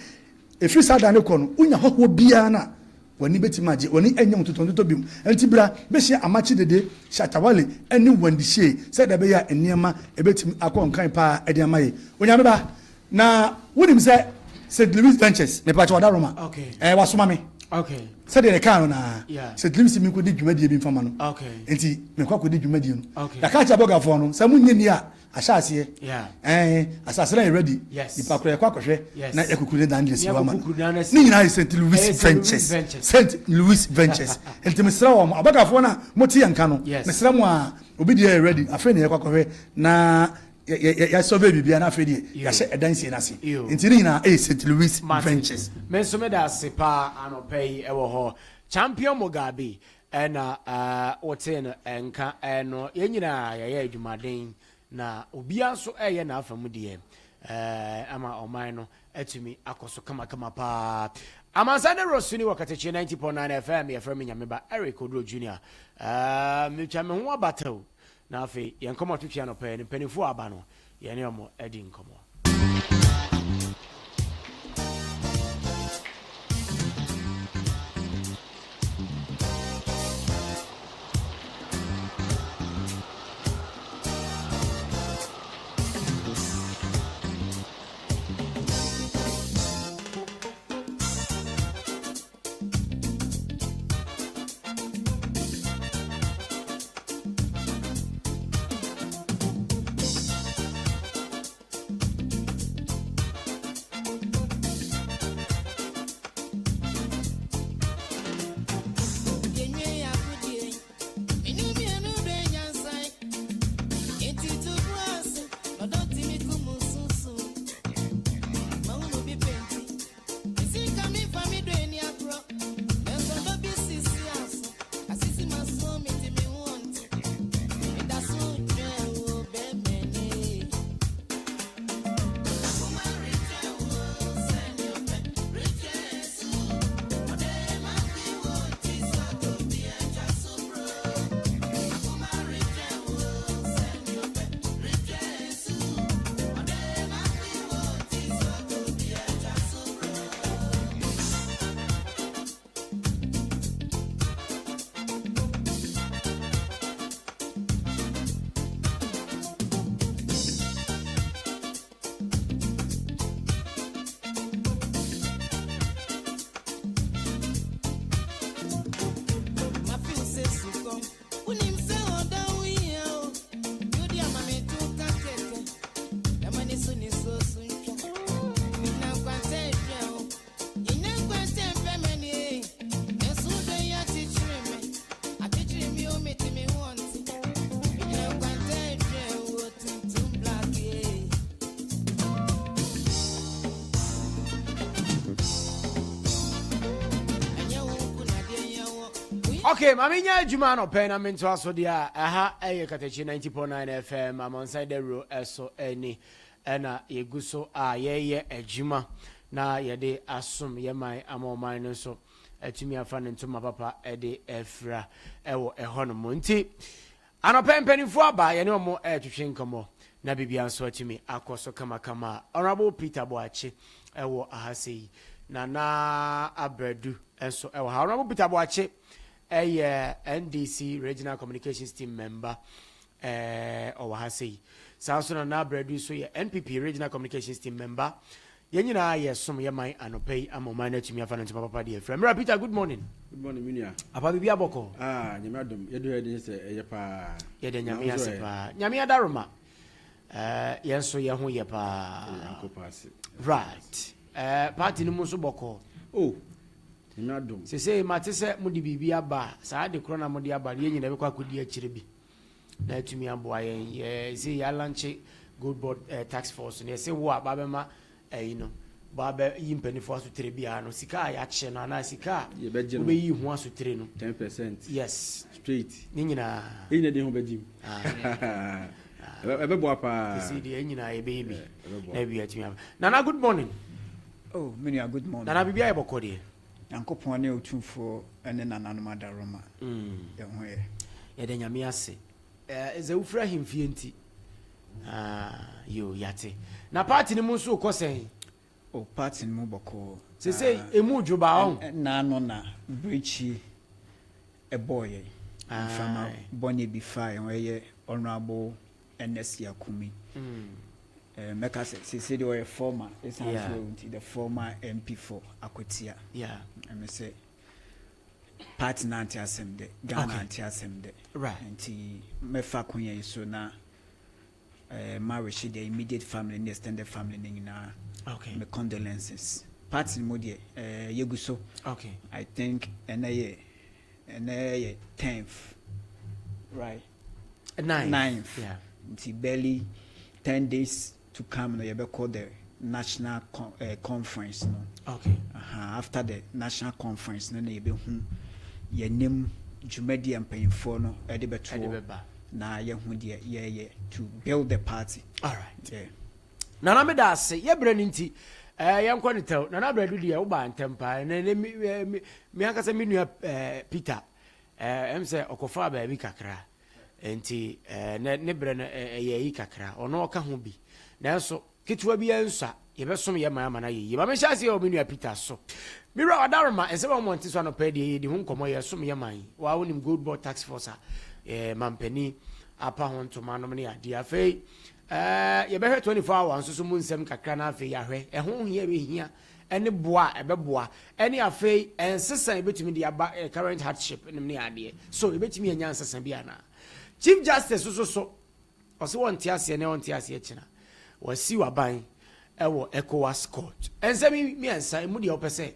ɛfiri saa da no kɔ no, wonya hɔhoɔ biara no a, W'ani bɛtumi agye, w'ani ɛnyɛ ntotɔntotɔ bio. Ɛnti bra bɛhyia Amakye Dede, Shatta Wale ɛne Wendy Shay sɛdeɛ ɛbɛyɛ a nneɛma ɛbɛtumi akɔ nkan paa ɛde ama yɛn. Onyame ba, na wonim sɛ St. Louis Ventures, mepakyɛ Ɔdaroma, ɛɛ wasoma me. Sɛdeɛ yɛkaa no naa, St. Louis menkɔdi dwumadie bi mfa ma no. Nti mekɔ akɔdi dwumadie no. Yɛaka akyerɛ abɔgafoɔ no sɛ monyɛ ni a, Ahyɛ aseɛ. Ɛɛ asase no ayɛ ready. Nipa korɔ yɛkɔ akɔhwɛ na yɛkukuru ne dan de asi hɔ ama no. Ne nyinaa yɛ St. Louis Ventures. St. Louis Ventures. Nti mesrɛ wɔn abakafoɔ no a mote yɛn nka no, mesrɛ mo a obi deɛ yɛ ready. Afei na yɛkɔ akɔhwɛ na yɛ survey biribiara na afei deɛ yɛahyɛ ɛdan sie no ase. Nti ne nyinaa ɛyɛ St. Louis Ventures. Me nso meda ase paa anɔpa yi wɔ hɔ. Champion Mugabe Ɛna wotee no nka no, yɛn nyinaa yɛyɛ adwumaden, na obiara nso reyɛ n'afa mu deɛ ama ɔman no atumi akɔ so kamakama paa. Amansan ne Rosuni wɔ Katakye 90.9 FM, yɛfrɛ me Nyameba Eric Oduro Junior. Metwa me ho abata o, na afei yɛn nkɔmmɔ twetwe anɔpa yi no, mpanimfoɔ aba no, yɛne wɔn adi nkɔmmɔ. Okay, maame nya adwuma anɔpɛ na mentoa so deɛ a ɛha ɛyɛ Katakyi 90.9 FM amansan dawuro ɛso ɛni ɛna yɛgu so a yɛyɛ adwuma na yɛde asom yɛ man ama ɔman no nso atumi afa ne ntoma papa ɛde afira ɛwɔ ɛhɔ nom nti Anɔpa yi mpanimfoɔ aba, yɛne wɔn retwetwe nkɔmmɔ na biribiara nso atumi akɔ so kamakama. Honourable Peter Boakye wɔ aha sei, Nana Abradu nso wɔ ha. Honourable Peter Boakye yɛ NDC Regional Communications Team member, ɔwɔ ha sei. Saa nso Nana Abradu nso yɛ NPP Regional Communications Team member. Yɛn nyinaa yɛ som yɛ man anɔpa yi ama ɔman no atumi afa no ntoma papa deɛ afira. Mmerɛ Peter, good morning. Good morning me nua. Apa biribi abɔkɔ? Ah, nyame adom. Yɛdu ha de sɛ ɛyɛ paa. Yɛda nyame ase paa. Nyame adaroma. Eh, yɛn nso yɛn ho yɛ paa. Nyankopɔn ase. Right. Eh, party no mu nso bɔkɔ. Oh, nyame adom. Sesei mate sɛ mode biribi aba saa de korɔ na mode aba no yɛn nyinaa bɛkɔ akɔdi akyire bi. Na atumi aboa yɛn. Yɛ sɛ yɛalankye gold board eh, tax force no yɛsɛ wo a ba bɛma ɛyi no ba bɛ yi mpanimfoɔ asotire biara no sika a yɛakyɛ no anaa sika a Yɛbɛgye no. wobɛyi ho asotire no 10% yes straight. Ne nyinaa Ɛyi na de ho bɛgye mu. Ɛbɛboa paa. Sisi deɛ yɛn nyinaa yɛbɛyɛ bi Ɛbɛboa. na bi atumi aba. Nana, good morning. Oh, me nua, good morning. Nana, biribi ayɛ bɔkɔ deɛ? Nyankopɔn ne Otumfoɔ ne nananom adaworoma. Yɛn ho yɛ. Yɛda Nyame ase. Eh, sɛ wofiri ahemfie nti. Ah, yo, yate. Na party no mu nso rekɔ sɛn? O party no mu bɔkɔɔ. Sesei emu dwo baa ɔho. Nnaano na brekyi bɔɔ yɛn. Mframa bɔne bi faa yɛn ho, ɛyɛ Honourable Ernest Yakumi. Mɛka sɛ seesei deɛ ɔyɛ former, ɛsiane sɛ wawu nti, the former MP for Akwatia. Ɛme sɛ party no ante asɛm dɛ, Ghana ante asɛm dɛ. Nti mɛfa akonya yi so na ma wehye the immediate family ne extended family no nyinaa okay. Me condolences. Party no mu deɛ yɛgu so. Okay. I think ɛnɛ yɛ ɛnɛ yɛ 10th, right? 9th. 9th. Yeah. Nti barely 10 days to come no yɛbɛkɔ the national conference no. Okay. After the national conference no na yɛbɛhu yɛnim dwumadi a mpanyinfoɔ no ɛde bɛtoɔ na yɛhu deɛ yɛyɛ to build the party. All right. Yeah. Nana, meda ase. Yɛbrɛ no nti yɛnkɔ ne tɛw. Nana Brɛdu deɛ, wobaa ntɛm paa. Ne me ankasa me nua Peter ɛm sɛ ɔkɔfaa baabi kakra nti ne berɛ no ɛyɛ yi kakra. Ɔno ɔka ho bi, nanso ketewa bi nsa yɛbɛsom yɛ man ama no ayɛ yie. Ma mehyɛ aseɛ wɔ me nua Peter so. Mewura Wadaroma, nsɛm a wɔmmɔnte so anɔpɛ deɛ, yɛdi ho nkɔmmɔ. Yɛsom yɛ man waa. Wonim Gold Board task force a mampani apa ho ntoma nom ne adeɛ. Afei yɛbɛhwɛ 24 hour nso so mu nsɛm kakra no. Afei yɛahwɛ ɛho hia bɛhia ɛne boa a ɛbɛboa, ɛne afei ɛnsesa yɛbɛtumi de aba current hardship nom ne adeɛ so yɛbɛtumi anya nsesa bi anaa. Chief Justice nso so ɔsɛ wɔnte aseɛ ne wɔnte aseɛ kyena wɔasi waban ɛwɔ ECOWAS court. Ɛnsɛm yi mmiɛnsa emu deɛ wopɛ sɛ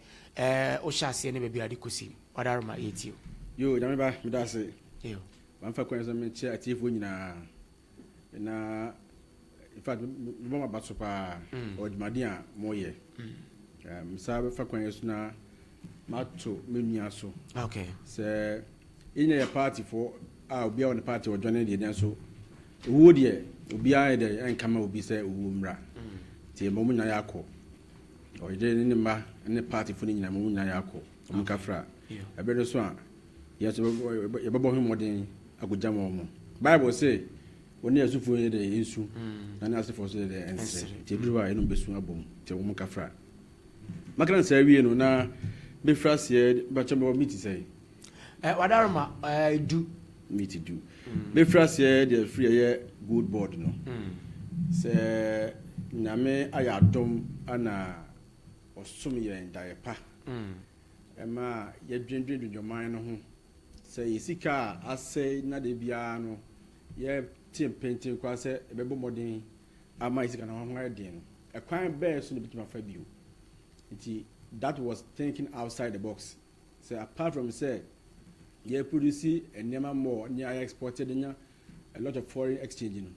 wohyɛ aseɛ ne baabi a de kɔsi, Wadaroma, yɛtie o. Yo, Nyame ba, meda ase. Yo. Mamfa kwan sɛ mekyɛ atiefoɔ nyinaa na in fact mebɔ maba so paa ɔwɔ dwumaden a moyɛ. Mesa bɛfa kwan yi so na mato me nua so sɛ yɛnyina yɛ partyfoɔ a obiara wɔ ne party ɔdwane deɛ, nanso owuo deɛ, obiara yɛ dɛ ɛnka ma obi sɛ owuo mmra. Nti ɛma ɔmo nyinaa yɛ akɔ, ɔyere ne ne mma ne partyfoɔ no nyinaa, ma ɔmo nyinaa yɛ akɔ ɔmo nkafra. Ɛbɛrɛ no so a yɛn nso yɛbɛbɔ ho mmɔden akɔgya ma ɔmo. Bible sɛ wɔne asufoɔ yɛ dɛ nsu na ne asefoɔ so yɛ dɛ ɛnsere, nti ɛduru hɔ a yɛnom bɛsu abom. Nti wɔn nkafra makana no saa wie no na bɛfiri aseɛ bɛkyɛ mɛwɔ meet sɛ Wadaroma, 10. Meet 10. Bɛfiri aseɛ deɛ firi ɛyɛ Gold Board no sɛ Nyame ayɛ adom ana ɔsom yɛn daeɛ pa ɛma yɛdwendwen dwendwɔman no ho sɛ yɛ sika a asɛe na de biara no yɛte mpenten koraa sɛ ɛbɛbɔ mmɔden ama yɛ sika no ho ayɛ den no, ɛkwan bɛɛ so na ɛbɛtumi afa bio. Nti that was thinking outside the box sɛ apart from sɛ yɛ produce nneɛma more ne ayɛ export de nya a lot of foreign exchange no,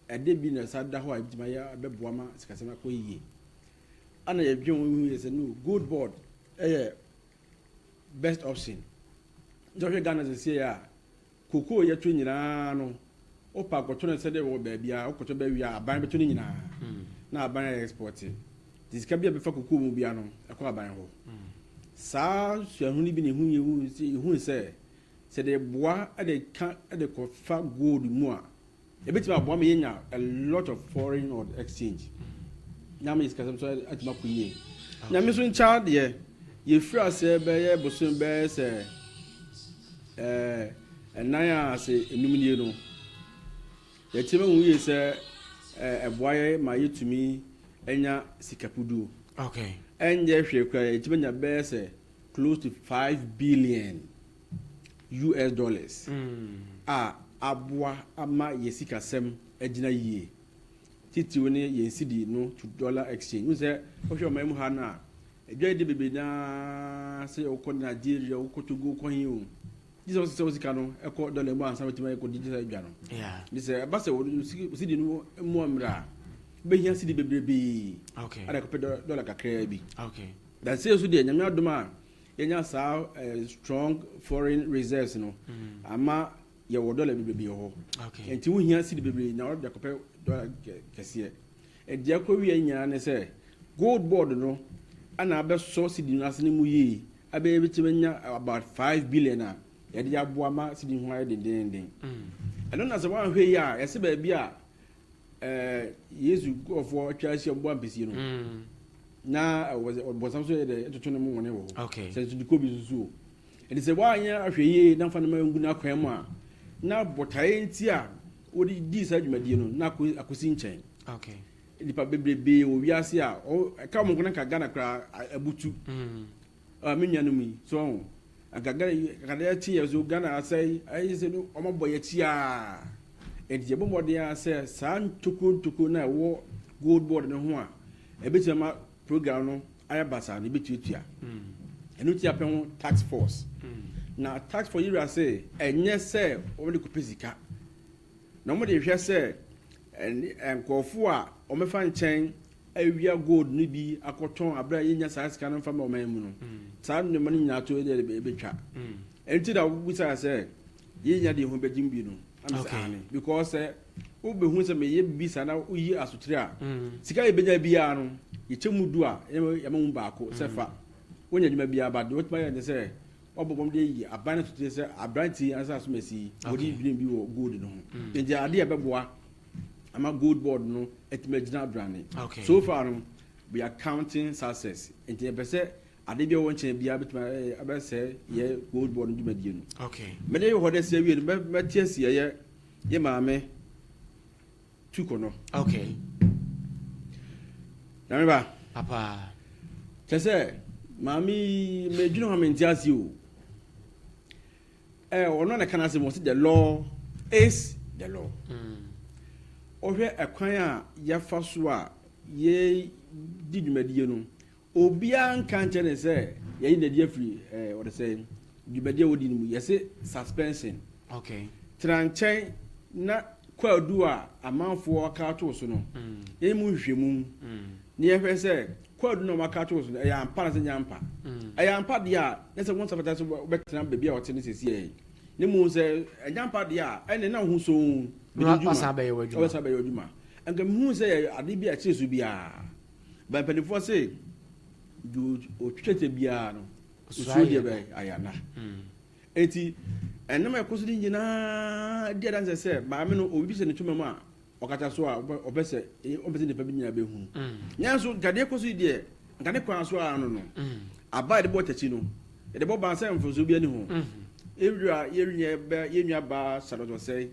ɛde bi na ɛsa da hɔ a ɛbɛtumi ayɛ bɛboa ma sikasɛm akɔ yie. Ana yɛdwen ho hu yɛ sɛ no, Gold Board ɛyɛ best option. Nti ɔhwɛ Ghana sɛsie a kokoo yɛto nyinaa no, wopa akɔtɔ no sɛdeɛ wɔ baabi a wokɔtɔ baawi a aban bɛtɔ no nyinaa na aban ayɛ export. Nti sika bi a bɛfa kokoo mu bia no ɛkɔ aban hɔ. Saa suahunu bi na ehu sɛ sɛ de boa ɛde ka ɛde kɔfa gold mu a, ebɛtumi aboa ma yɛnya a lot of foreign or exchange na ama yɛ sikasɛm so atumi akɔ yie. Nyame so nkyɛn deɛ, yɛfiri aseɛ bɛyɛ bosom bɛyɛ sɛ 4 a sɛ 5 nie no, yɛtumi hu yie sɛ ɛboa yɛ ma yɛtumi anya sika puduo. Ɛnyɛ hwee koraa, yɛtumi anya bɛyɛ sɛ close to US$5 billion a aboa ama yɛ sikasɛm agyina yie, titiriw ne yɛn cedi no to dollar exchange. N sɛ wohwɛ ɔman mu ha no a, adwa de bebree naa sɛ wokɔ Nigeria, wokɔ Togo, wokɔ he o, gye sɛ wosɛ wo sika no ɛkɔ dollar mu ansa wotumi ayɛ kɔdi sɛ adwa no. Ne sɛ ɛba sɛ wo cedi no mu mmerɛ a, wobɛhia cedi bebrebee ana ɛkɔpɛ dollar kakraa bi. Danseɛ so deɛ, Nyame adom a yɛnya saa strong foreign reserves no ama yɛwɔ dollar bebree wɔ hɔ. Nti wohia cedi bebree na wɔde akɔpɛ dollar kɛseɛ. Ɛdeɛ akɔ wie nyinaa ne sɛ Gold Board no ana abɛsɔ cedi no ase no mu yie, abɛyɛ bɛtumi anya about 5 billion a yɛde aboa ma cedi ho ayɛ dendenden. Ɛno na sɛ woanhwɛ yi a, yɛsɛ baabi a Yesu nkurɔfoɔ atwa ahyia mbɔ ampesie no. Na ɔbɔnsam nso yɛ dɛ ɛtoto ne mo wɔne wɔ hɔ. Sɛ nso de kɔ bi nso so o. Ɛnti sɛ woanyɛ ahwɛyie na mfa nneɛma ngu n'akwan mu a, na botaeɛ nti a wode dii saa dwumadie no na akɔsi nkyɛn. Nnipa bebrebee wɔ wiase a ɛka wɔn nko na nka Ghana koraa abutu. Mm. Ah, me nuanom yi, so ɔho, anka Ghana yi, anka deɛ ɛkye yɛ so Ghana asɛe, ayɛ sɛ no wɔn abɔ yɛ akyi aa. Enti yɛbɔ mmɔden ara sɛ saa ntokuro ntokuro no a ɛwɔ gold board no ho a ɛbɛtumi ama program no ayɛ basaa no yɛbɛtuatua. Ɛno nti apɛ ho task force. Na task force yɛwura sɛ ɛnyɛ sɛ wɔde kɔpɛ sika. Na wɔde hwɛ sɛ nkurɔfoɔ a wɔbɛfa nkyɛn awia gold no bi akɔtɔn abere a yɛnya saa sika no mfa ma ɔman mu no, saa nneɛma no nyinaa to ɛdeɛ ɛbɛtwa. Ɛno nti na wobisaa sɛ yɛnya deɛ ho bɛgyem bi no. Ɛna sɛ aane because sɛ wobɛhu sɛ meyɛ biribi saa na woyi asotire a, sika a yɛbɛnya biara no yɛkyɛ mu du a yɛma mu baako sɛ fa. Wonya adwuma biara ba deɛ wotumi ayɛ ne sɛ wabɔ bɔm de ayi aban no asotire sɛ aberante yi ansa asomasi yi wɔde dwene bi wɔ gold no ho. Nti adeɛ a ɛbɛboa ama gold board no atumi agyina abrane. So far no we are counting success. Nti yɛpɛ sɛ ade bi a ɛwɔ nkyɛn biara bɛtumi abɛsɛe yɛ gold board no dwumadie no. Mede hɔ de asi awie no, mɛte asi ɛyɛ yɛ maame Tuko no. Okay. Nyame ba. Papa. Kyɛ sɛ maame yi medwene ho a mente ase o. Ɛ ɔno na ɛka n'asɛm ɔse the law is the law. Ɔhwɛ ɛkwan a yɛfa so a yɛdi dwumadie no Obiara nka nkyerɛ no sɛ yɛayi no adi afiri ɛɛ wɔde sɛ dwumadi a wɔdi no mu. Yɛse suspension. Okay. Tena nkyɛn na kwaadu a amanfoɔ aka ato wo so no, mm. yɛnyɛ mu nhwehwɛmu na yɛhwɛ sɛ kwaadu no a wɔaka ato wo so no ɛyɛ ampa na sɛ nyɛ ampa. Mm. Ɛyɛ ampa deɛ a na sɛ wɔn nsa fata sɛ wɔbɛtena baabi a wɔte no sɛsi yɛ. Ne mu sɛ ɛnyɛ ampa deɛ a ɛne na ho so bɛdi dwuma. Ɔbɛsan bɛyɛ adwuma. Nka mehu sɛ yɛ ade bi a ɛkyere so biara. Ba mpanimfoɔ se deɛ ɔtwitwa kyɛ biara no osuo deɛ bɛyɛ ayana. Eti ɛnam a ɛkɔ so no nyinaa di adanse sɛ maame no obi sɛ ne tuma mu a ɔkata so a ɔpɛ sɛ ɔmpɛ sɛ nipa bi nyinaa bɛhu. Nanso nka deɛ ɛkɔ so yi deɛ nka ne kwan so ara no no aba a yɛde bɔ takyi no yɛde bɔ ban sɛ mfomsoɔ bi ani ho. Ewura yɛn nua baa Charlotte Osei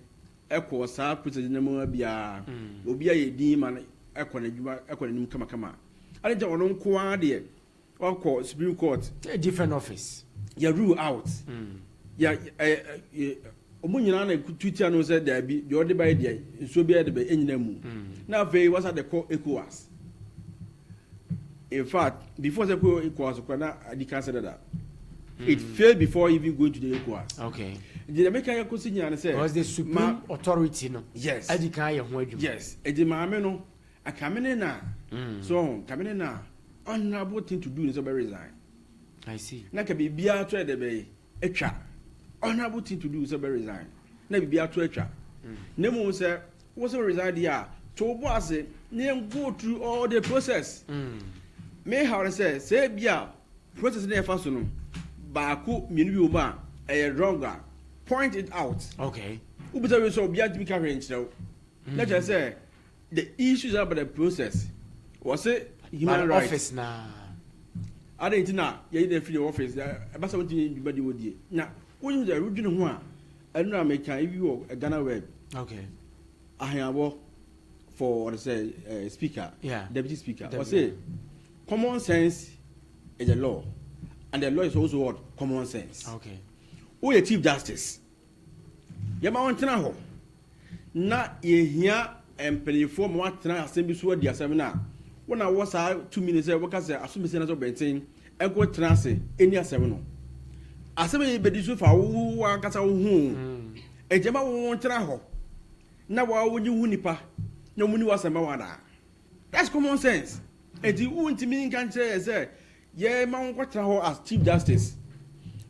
kɔɔ saa process no mu biara obi ayɛ din ma no kɔ n'adwuma kɔ n'anim kamakama ade nkyɛn ɔno nko ara deɛ ɔkɔ supreme court. A different office. Yɛ rule out. Yɛ ɛ ɛ wɔn nyinaa na tu tia no sɛ daabi deɛ ɔde ba yɛ deɛ nsuo biara de bɛ ɛnyina mu na afei wasa de kɔ ECOWAS. In fact, before sɛ kɔ ECOWAS kora na adi kan sɛ dada. It failed before even going to the ECOWAS. Okay. Nti deɛ meka yɛ kɔsi nyinaa ne sɛ. Because the supreme authority no. Yes. Adi kan ayɛ ho adwuma. Yes. Nti maame no, akame ne na. So ɔho, kame ne na honourable thing to do ne sɛ ɔbɛ resign. I see. Na ka biribiara to ɛdɛ bɛyɛ atwa. Honourable thing to do sɛ ɔbɛ resign. Na biribiara to atwa. Na mmom sɛ wo sɛ resign deɛ a, to wo bo ase na yɛn go through all the process. Me haw ne sɛ, sɛ ebi a process no yɛfa so no, baako mmienu bi wɔ mu a ɛyɛ wrong a, point it out. Okay. Wobisa wei sɛ obiara ntumi ka hwee nkyerɛ wo. Na kyerɛ sɛ the issues about the process wɔse human rights. Office na. Adɛn nti na yɛyi no afiri office ɛba sɛ wontumi nyɛ dwumadi wɔ die. Na wonim sɛ wodwene ho a ɛno na meka ebi wɔ Ghana web. Okay. Aheabɔ for ɔde sɛ eh, speaker. Yeah. Deputy speaker. Deputy. Ɔse common sense is the law and the law is also what common sense. Okay. Woyɛ chief justice. Yɛma wo ntena hɔ na yɛhia mpanimfoɔ ma wɔatena asɛm bi so adi asɛm no a, wo na wɔ saa tumi no sɛ wɔka sɛ asomasi anaasɛ ɔbɛnten nkɔ tena ase ɛni asɛm no. Asɛm yi bɛdi so fa wo ankasa wo ho. Enti ɛma wo ntena hɔ na wɔagye wo nipa na wɔn ni w'asɛm ma wo anaa? That's common sense. Enti wontumi nka nkyerɛ yɛ sɛ Yɛ ma wo nkɔtena hɔ as chief justice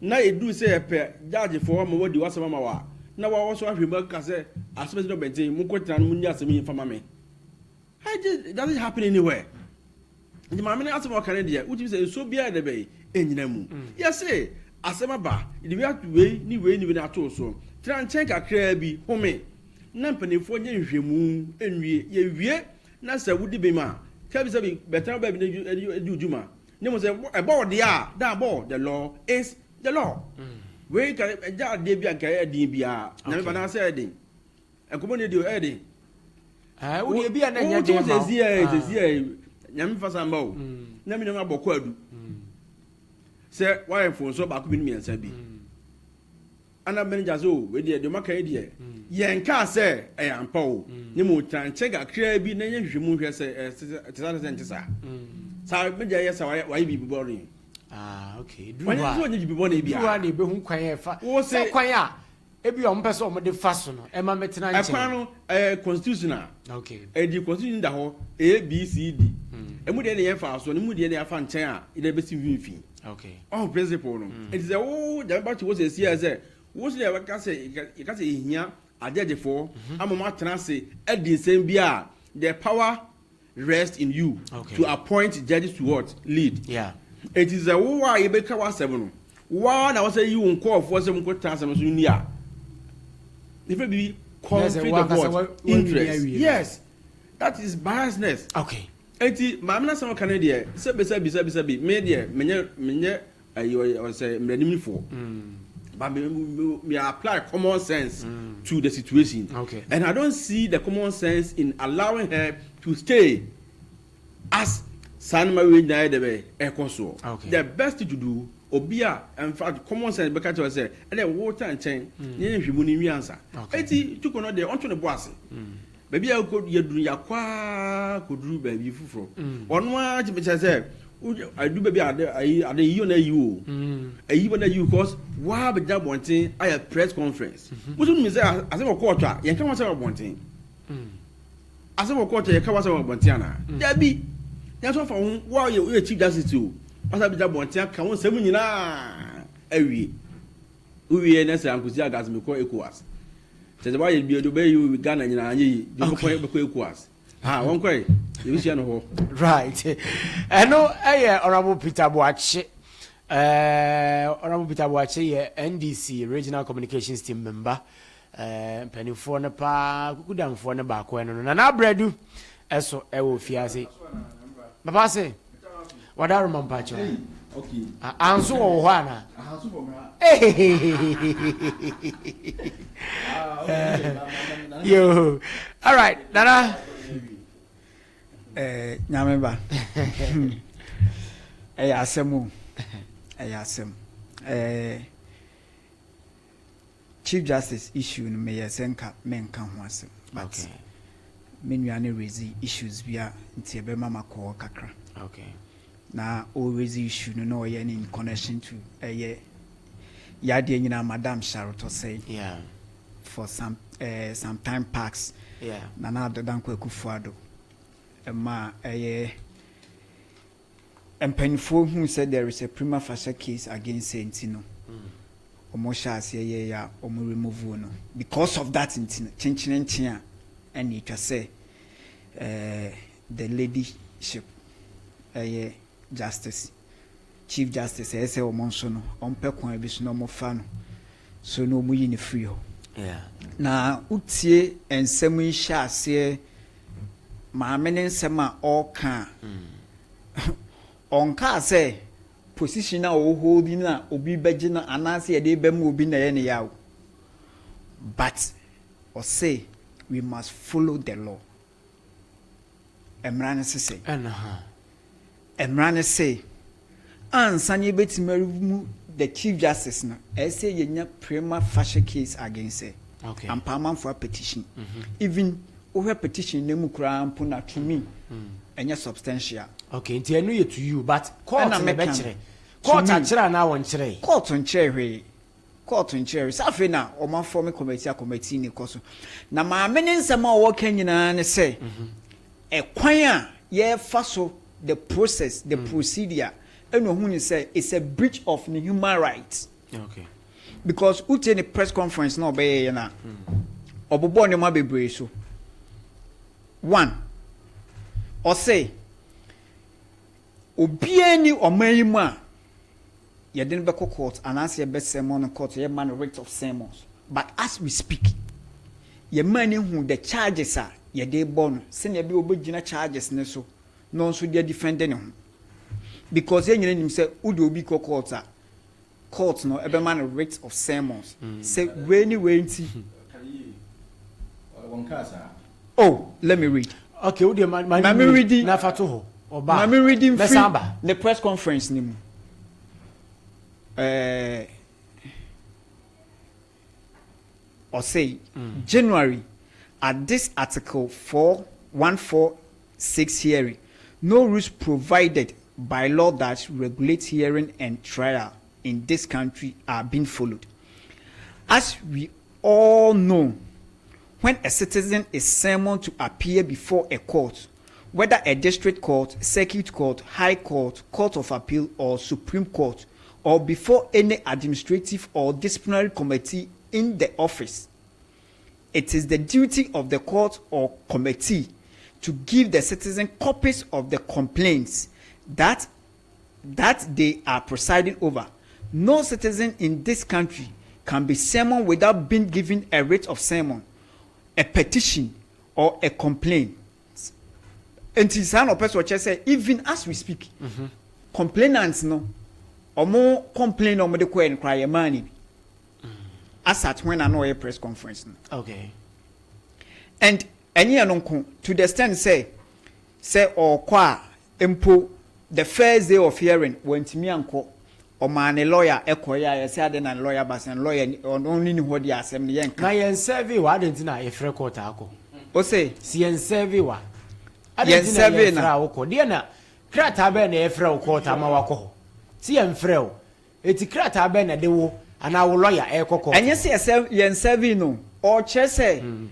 na ɛduru sɛ yɛpɛ judge foɔ ama wɔadi w'asɛm ama wo a, na wa so ahwɛ mu aka sɛ asɛm asi na ɔbɛnten, monkɔtena no monni asɛm yi mfa ma me. It doesn't happen anywhere. Nti maame no asɛm a ɔka no deɛ, wotumi sɛ nsuo biara de bɛyi ɛnyina mu. Yɛse asɛm aba, yɛde wei ato wei ne wei ne wei na ato so. Tena nkyɛn kakraa bi, home na mpanimfoɔ nyɛ nhwehwɛmu nwie. Yɛwie na sɛ wodi bem a, Sɛbi sɛbi bɛtena baabi na edi wo dwuma. Ne mu sɛ ɛbɔ wo deɛ a, dan bɔ the law is the law. Wei ka ɛgya adeɛ bi a nka ɛyɛ den biara. Nyame ba na sɛ ɛyɛ den. Nkɔmɔ ne deɛ ɛyɛ den. Ɛɛ wo deɛ bi a na ɛnyɛ den ma wo. Sɛ sɛ sɛ Nyame fa sa mba o. Na mi na abɔ kɔ adu. Sɛ wayɛ mfonso baako bi ne mmiɛnsa bi. Ana manager sɛ o wei deɛ deɛ ɔmaka yi deɛ yɛnkaa sɛ ɛyɛ ampa o ne mu tena nkyɛn kakraa bi na yɛ nhwehwɛmu nhwɛ sɛ ɛte saa sɛ nte saa saa manager yɛ sɛ wayɛ wayɛ biribi bɔne. Ah okay. Duru hɔ a ɔnyɛ biribi bɔne bi a. Duru hɔ a na ebehu kwan a ɛfa sɛ kwan a ebi a wɔn pɛ sɛ wɔn de fa so no ɛma mɛtena nkyɛn. Ɛkwan no ɛyɛ constitutional. Okay. Ɛdi constitution da hɔ A B C D. Emu deɛ na yɛn fa so no emu deɛ na yɛafa nkyɛn a yɛde bɛsi mfimfini. Okay. Ɔho principle no. Nti sɛ wo gyame ba te hɔ sɛsi a sɛ wo sɛ yɛbɛka sɛ yɛka sɛ yɛhia agyɛgyefoɔ ama mo atena ase adi nsɛm bi a the power rest in you okay. to appoint judges to what lead. Yeah. Nti sɛ wo a yɛbɛka w'asɛm no woa na wɔsɛ yi wo nkɔɔfoɔ sɛ monkɔtena asɛm so nni a yɛfrɛ biribi conflict of what interest. Yes. That is biasness. Okay. Enti maame no asɛm a ɔka no deɛ, sɛbi sɛbi sɛbi sɛbi, me deɛ menyɛ menyɛ ayi ɔyɛ ɔsɛ mmaranimfoɔ. But me me me apply common sense to the situation. Okay. And I don't see the common sense in allowing her to stay as saa nneɛma wei nyinaa yɛ dɛ bɛ ɛkɔ soɔ. Okay. The best thing to do, obi a in fact common sense bɛka kyerɛ wo sɛ ɛnna wo ta nkyɛn na yɛn nhwɛmu no nwie ansa. Okay. Enti Tuko no deɛ ɔnto ne bo ase. Baabi a yɛkɔ yɛduru yɛakɔ ara kɔduru baabi foforɔ. Ɔno ara kyɛ kyerɛ sɛ adu baabi a ade ayi ade yi na ayi o. Ayi na ayi because waa bɛgyina abɔnten ayɛ press conference. Wosu nim sɛ asɛm wɔ kɔɔto a yɛnka ho asɛm wɔ abɔnten. Asɛm wɔ kɔɔto a yɛka ho asɛm wɔ abɔnten anaa? Dabi. Nanso afa ho waa yɛ woyɛ chief justice o. Wasa bɛgyina abɔnten aka ho nsɛm nyinaa awie. Wowie na sɛ ankosi aga sɛ mekɔ ECOWAS. Kyerɛ sɛ woayɛ bia bɛyɛ yi Ghana nyinaa anyɛ yi. Deɛ wobɛkɔ bɛkɔ ECOWAS. Ha wɔn kɔe. Yɛbɛhyia no hɔ. Right. Ɛno ɛyɛ Honorable Peter Boakye. Uh, Honorable Peter Boakye yɛ NDC Regional Communications Team member. Uh, mpanimfoɔ no paa kukudamfoɔ no baako ɛno no. Nana Abradu ɛso ɛwɔ fiase. Papa se. Wadaroma mpakyɛw. Anso wɔ wo hɔ anaa? Yo. All right, Nana. Eh, nyame ba. Ɛyɛ asɛm o. Ɛyɛ asɛm. Eh, Chief Justice issue no meyɛ sɛ nka menka ho asɛm but Okay. me nua no raise issues bi a nti ɛbɛma makɔ hɔ kakra. Okay. Na o raise issue no na ɔyɛ no in connection to ɛyɛ yadeɛ nyinaa Madam Charlotte Osei for some eh, some time past Nana Addo Dankwa Akufo-Addo ɛma ɛyɛ Mpaninfoɔ huu sɛ there is a prima facie case against her nti no ɔmo hyɛɛ aseɛ yɛɛyɛ a ɔmo remove no because of that nti no kyenkyerenkyen a ɛna etwa sɛ eh, the ladyship ɛyɛ justice chief justice ɛyɛ sɛ ɔmo nso no ɔmo pɛ kwan bi so na ɔmo fa no so na ɔmo yi no firi hɔ. Na wotie nsɛm yi hyɛ aseɛ maame ne nsɛm a ɔreka a, ɔnkaa sɛ position a ɔwɔ hold no a obi bɛgye no anaasɛ yɛde bɛma obi na ɛyɛ ne yaw. But ɔse we must follow the law. Mmara no se sɛn? Ɛna ha. Mmara no se, ansa na yɛbɛtumi arevu the Chief Justice no, ɛsɛ sɛ yɛnya prima facie case against her. Okay. Ampa amanfoɔ apetition. Even wohwɛ petition no mu koraa mpo na to me, ɛnyɛ substantial. Okay, nti ɛno yɛ to you, but court Ɛna na meka no. ɛbɛkyerɛ. Court To me. akyerɛ anaa wɔnkyerɛe? Court nkyerɛɛ hwee. Kɔɔto nkyerɛwee sɛ afei na wɔafɔme kɔmɛti a kɔmɛti no rekɔ so. Na maame no nsɛm a ɔreka nyinaa ne sɛ, ɛkwan a yɛrefa so, the process, the procedure, ɛna ɔhu no sɛ it's a breach of ne human rights. Okay. Because wotie ne press conference na ɔbɛyɛeɛ no a, ɔbobɔɔ nneɛma bebree so. One, ɔse obiara nni ɔman yi mu a yɛde no bɛkɔ court anaasɛ yɛbɛ summon no court yɛma no writ of summons but as we speak yɛmaa no hu the charges a yɛde bɔ no sɛnea ɛbɛyɛ ɔbɛgyina charges no so na ɔnso de adefend ne ho, because yɛn nyinaa nim sɛ wode obi kɔ court a, court no ɛbɛma no writ of summons sɛ wei ne wei nti. Oh, let me read. Okay, wo deɛ ma Ma me read. Na fa to hɔ ɔba. Ma me read mɛsan mfiri ba. Ne press conference ni mu. Ɔsɛ January at this Article 4146 hearing, no rules provided by law that regulate hearing and trial in this country are being followed. As we all know, when a citizen is summoned to appear before a court, whether a district court, circuit court, high court, court of appeal or supreme court, or before any administrative or disciplinary committee in the office, it is the duty of the court or committee to give the citizen copies of the complaints that they are presiding over. No citizen in this country can be summoned without being given a writ of summons, a petition or a complaint. Nti saa na ɔpɛ sɛ ɔkyerɛ sɛ even as we speak, complainants no, ɔmo complain na ɔmo de kɔɛ no koraa, yɛ maa ne bi as at when na ɔyɛ press conference no. And ɛnyɛ no nko, to the extent sɛ ɔkɔ a mpo, the first day of hearing wɔntumi ankɔ, ɔmaa ne lawyer ɛkɔ yɛ a yɛsɛ ade na ne lawyer ba sɛ ne lawyer ɔno ne ni hɔ de asɛm no yɛnka. Na yɛn serve wa, adi nti na yɛfrɛ court akɔ? O se Si yɛn serve wa adi Yɛn nti na serve na. yɛfrɛ a wokɔ deɛ, na krataa bɛn na yɛfrɛ wo court ama wakɔ hɔ si yɛn frɛ wo? Eti krataa bɛn na de wo anaa wo lawyer ɛrekɔ court? Ɛnyɛ sɛ yɛsɛ yɛn serve no, ɔkyerɛ sɛ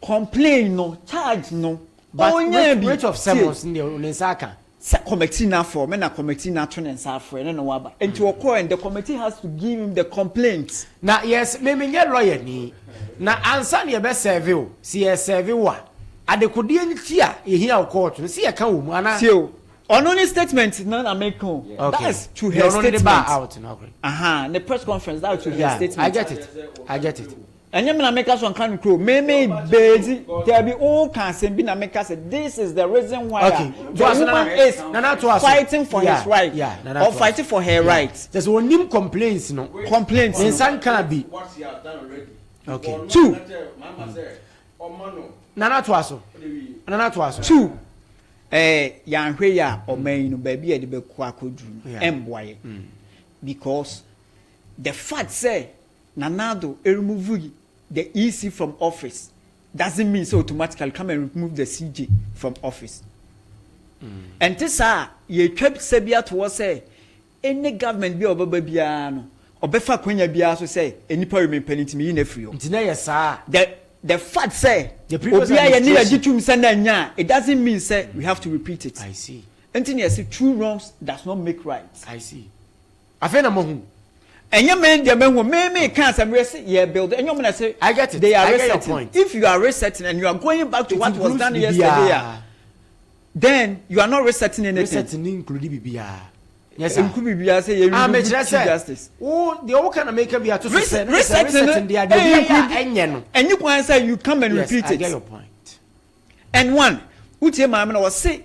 complain no, charge no, But ɔnya bi. writ of summons ne deɛ, ne nsa aka. Sɛ committee na afɔ mɛ na committee na ato ne nsa afɔ ɛne na waba, nti ɔkɔ and the committee has to give him the complaint. Na yes, mímí nyɛ lawyer ni, na ansa na yɛbɛ serve o, si yɛ serve wo a, adekodeɛ nti a yɛhia wo court no si yɛ ka wɔ mu ana? Tie o, ɔno ne statement na make o. That's to her Deɛ ɔno ne de ba statement. out no, okay. Aha, ne press conference, that's to her statement. I get it, I get it. Ɛnyɛ mi na meka so nka no kuro meme beezi dabi, o ka asɛm bi na meka sɛ this is the reason why the Toa so, woman Nana. is Nana, toa so. fighting for his right Nana, or toa so. fighting for her right. Kyɛ sɛ onim complaints no. Complaints Ne no. nsa nka bi. Okay. Two. Nana, toa so. Nana, toa so. Two, yanhwɛ yi a, ɔman yi no, baabi a yɛde bɛkɔ akɔduru no, ɛmboa yɛ, because the fact sɛ Nana Addo remove the EC from office doesn't mean say automatically come and remove the CJ from office. Ɛnte saa, yɛtwa sɛ bi ato hɔ sɛ any government bi a ɔbɛba biara no, ɔbɛfa akonnwa biara so sɛ nipa yɛ mepɛ nti meyi no afiri hɔ. Nti na yɛ saa. The fact sɛ The previous obi a yɛ ne yɛgye administration. tum sɛ na nya, it doesn't mean say we have to repeat it. I see. Nti na yɛsɛ two wrongs does not make right. I see, afei na mo hu. Ɛnyɛ me deɛ mehu, me ka asɛm yɛ sɛ yɛ build, ɛnyɛ ɔmo na sɛ I get it. they are I get your resetting. point. If you are resetting and you are going back to It what was includes done biribiara. yesterday ah, then you are not resetting anything. Resetting ni include biribiara nyɛ saa. Nku biribiara sɛ yɛ Ah, remove mekyerɛ Chief sɛ Justice. wo deɛ woka na meka bi ato so sɛ Resetting no resetting deɛ, adeɛ obi ayɛ a ɛnyɛ no. Ɛnyi kwan sɛ you come and repeat Yes, I it. get your point. And one, wotie maame na wɔse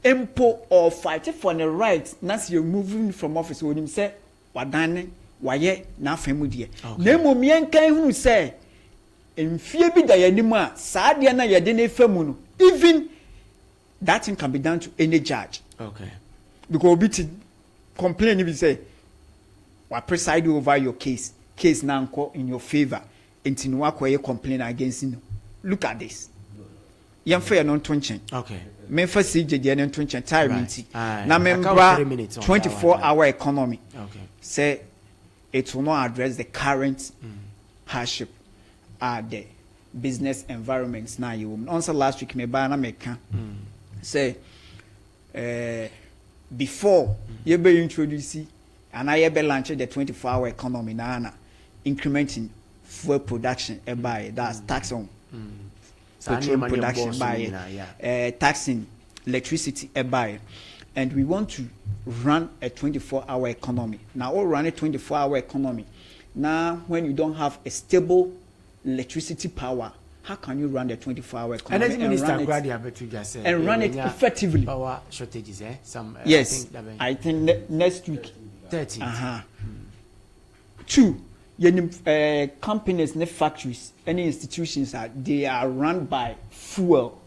mpo or fight for the right na sɛ yɛ moving from office, onim sɛ wadan ne wayɛ n'afa mu deɛ. Na mmom yɛnka ehunu sɛ mfie bi da yɛn anim a, saa adeɛ na yɛde ne fa mu no, even that thing can be done to any judge. Because obi ti complain bi sɛ wa preside over your case na nkɔ in your favour, nti no wakɔyɛ complain against no. Look at this, yɛmfa yɛn no nto nkyɛn. Memfa CJ deɛ no nto nkyɛn time nti na Aka wo membra 3 minutes on that 24 one. hour economy sɛ it will not address the current hardship a the business environment na yɛwɔ mu. Ɔn sɛ last week mebaa na meka sɛ before yɛbɛ introduce anaa yɛbɛ launch the 24 hour economy na increment in fuel production ɛbaeɛ, that's tax on Saa petroleum nneɛma no yɛ production bɔɔ so baeɛ, nyinaa, yeah. Taxing electricity ɛbaeɛ, and we want to run a 24 hour economy. Now we run a 24 hour economy now, when you don't have a stable electricity power, How can you run the 24 hour economy Energy and minister run koraa it de abɛto dwa sɛ and run it yɛnya effectively? power shortages eh? Some, Yes, I think that bɛn I think next week. 13th. Two, yɛnim companies ne factories ne institutions a they are run by fuel.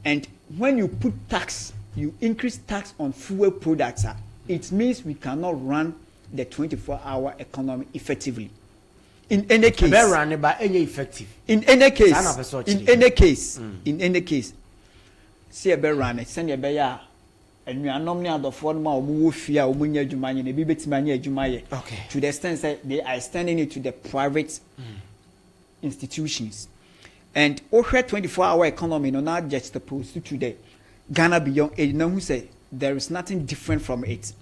And when you put tax, you increase tax on fuel products a, it means we cannot run the 24 hour economy effectively. In any case. Ɛbɛ run ba ɛnyɛ effective. In any case, Saa na pɛ sɛ in ɔkyerɛ. any case, in any case, sɛ yɛbɛ run sɛnea ɛbɛyɛ a anuanom ne adɔfoɔ no a wɔn wɔ fie a wɔn nyɛ adwuma nyɛ no ebi bɛtumi anyɛ adwuma yɛ. To the extent sɛ they are extending it to the private institutions. And wohwɛ 24 hour economy no na juxtaposed to the Ghana Beyond Aid na hu sɛ there is nothing different from it.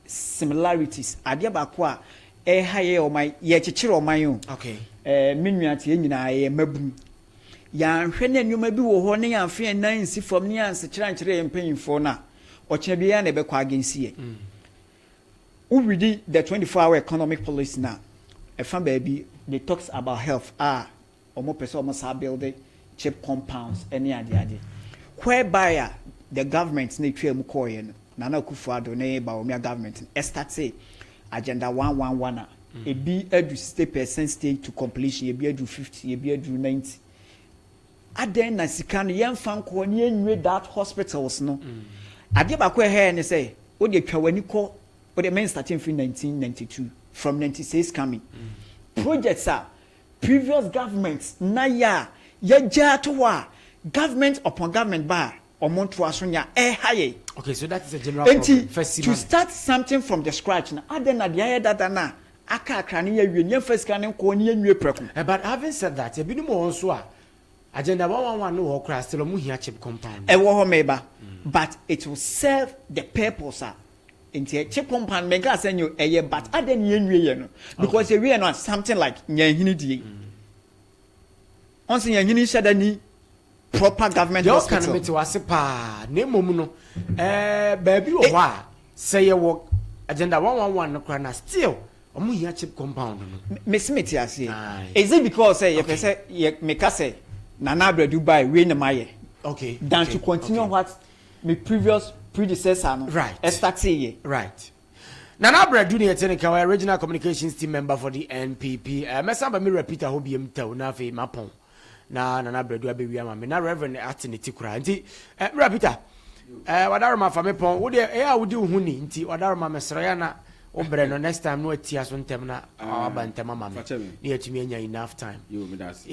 Similarities. Adeɛ baako a ɛha yɛ ɔman, yɛkyekyere ɔman o. Me nua te yɛn nyinaa yɛ mmabunu. Yɛanhwɛ ne nneɛma bi wɔ hɔ ne yɛamfe yɛn nan nsi fam ne yɛansekyerɛ ankyerɛ yɛn mpanyinfoɔ no a, ɔkyena bi yɛn na ɛbɛkɔ against yɛ. Woredi the 24 hour economic policy na ɛfa baabi, they talks about health a wɔn pɛ sɛ wɔn saa build chip compounds ɛne adeade, whereby a the government na etwa mu kɔɔyɛ no, Nana Akufo-Addo ne Bawumia government ɛstart Agenda 111 a ebi adu 60% stage to completion, ebi adu 50, ebi adu 90. Adan na sika no yɛmfa nkɔɔ ne yɛnwie that hospitals no. Adeɛ baako a ɛhɛɛ ne sɛ wode atwa w'ani kɔ wode men starting from 1992, from 96 coming, projects a previous government na yɛ a yɛgya ato hɔ a government upon government ba a ɔmo ntoa so nya ɛha yɛ. Okay, so that is a general Nti problem. First to start something from the scratch na adan na deɛ ayɛ dada na aka akra ne yɛwie ne yɛmfa sika ne nkɔɔ ne yɛnwie prɛko. But having said that, ebinom wɔ hɔ nso a Agenda 111 no wɔ hɔ koraa, still ɔmo hia chip compound. Ɛwɔ hɔ meba, but it will serve the purpose a nti chip compound mɛnka sɛ nyɛ ɛyɛ, but adan ne yɛnwie yɛ no, because yɛwie no a something like nyɛnhini die ɔnso nyɛnhini hyɛ da ni proper government Deɛ ɔka no hospital. Mete wase paa, na mmom no baabi wɔ hɔ a sɛ yɛwɔ Agenda 111 no koraa na still ɔmo hia chip compound no. Mesi mete aseɛ. Aye. Is it because sɛ yɛpɛ sɛ yɛ meka sɛ Nana Abradu baa wei na ma yɛ than to continue what my previous predecessor no ɛstart yɛ? Right. Nana Abradu ne yɛte ne ka, wɔyɛ regional communications team member for the NPP. Mɛsan ba me repeat hɔ biam tɛw na afei mapɔn na Nana Abradu abɛwi ama me na Reverend ate ne ti koraa. Nti Mewura Peter, wadaroma fa me pɔn wodeɛ ɛyɛ a wodi wo ho ni, nti wadaroma mesrɛ yɛ na wobrɛ no next time na watia so ntɛm na waba ntɛm ama me Fakyɛ me. ne yɛatumi anya enough time. Yo, meda ase.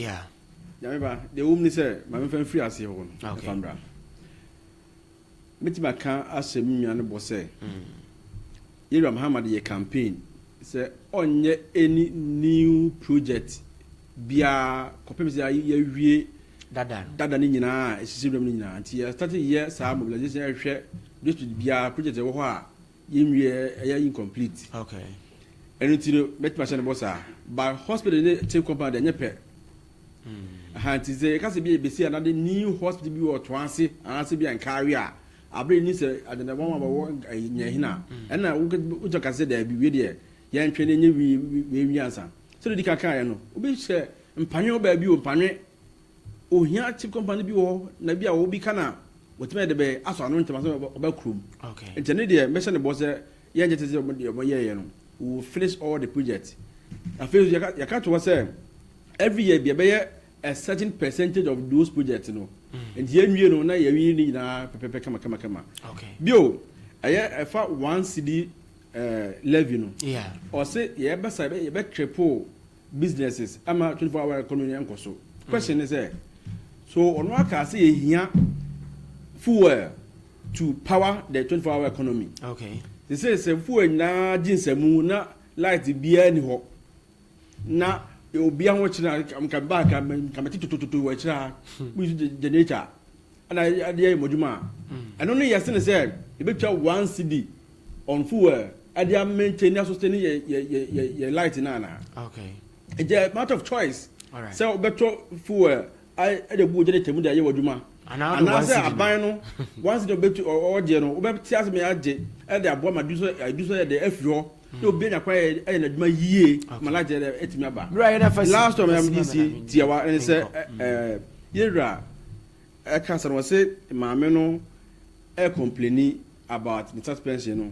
Nyame ba, deɛ wɔm ni sɛ ma memfa mfiri aseɛ hɔ no ɛfa mmra. Mɛtumi aka ahyɛ me nua no bɔ sɛ yɛwura Mahama yɛ campaign sɛ ɔnyɛ any new project biara kɔpem sɛ yɛawie dada no. Dada no nyinaa a ɛsisi wuram no nyinaa. Nti yɛstart yɛ saa mobilisation, ɛhwɛ district biara project ɛwɔ hɔ a yɛnwie, ɛyɛ incomplete. Ɛno nti no mɛtumi ahyɛ no bɔ saa, but hospital ne CHPS compound ɛnyɛ pɛ aha. Nti sɛ yɛka sɛ bi yɛbɛsi anade new hospital bi wɔ toa ase anaasɛ bi a nkaare a abere ni sɛ Agenda 111 wɔ nyɛhin a ɛna wogya ka sɛ daabi, wie deɛ yɛntwɛ ne nyɛ wie wie wie ansa. Sɛ odi kaka yɛ no, obi hyɛ mpanwe wɔ baabi o, mpanwe ohia CHPS compound bi wɔ hɔ na bi a obi ka na wɔtumi yɛ de bɛ asɔ ano ntɛm asɔ ɔbɛ kurom. Nti ɛne deɛ mɛhyɛ ne bɔ sɛ yɛn gyɛ te sɛ ɔmo deɛ ɔmo yɛɛyɛ no, we will finish all the project. Afei nso yɛka to hɔ sɛ every year bi ɛbɛyɛ a certain percentage of those projects no. Nti yɛnwie no na yɛwie ne nyinaa pɛpɛpɛ kama kama kama. Bio, ɛyɛ ɛfa 1 cedi levy no, ɔse yɛbɛsa yɛbɛ triple businesses ama 24 hour economy nkɔ so. Question ne sɛ, so ɔno aka sɛ yɛhia fuel to power the 24 hour economy? Sɛ fuel nyinaa gye nsɛmu na light biara ni hɔ na obiara ho kyerɛ nka ba ka nka mɛte totototo wɔ akyire ha mo use generator ɛna adeɛ yɛ mo adwuma a, ɛno no yɛ sene sɛ ebɛtwa 1 cedi on fuel ɛde a maintain a sustain yɛ light na ana? Ɛgye matter of choice sɛ wobɛtɔ fuel ɛde bu generator mu de ayɛ wɔ adwuma Anaa wode 1 anaasɛ cedi no. Aban no 1 cedi wobɛtu ɔgye no, wobɛte ase mɛ agye ɛde aboa ma du so adu so yɛ de afiri hɔ. Na obi anya kwan ayɛ ayɛ n'adwuma yie ma light yɛ dɛ atumi aba. Mmerɛ a yɛn afa si Last time fa si yɛn ma si me na me tiawa ɛne sɛ menkɔ. ɛɛ yɛwura ɛka sɛ no wɔse maame no ɛcomplaini about ne suspension no.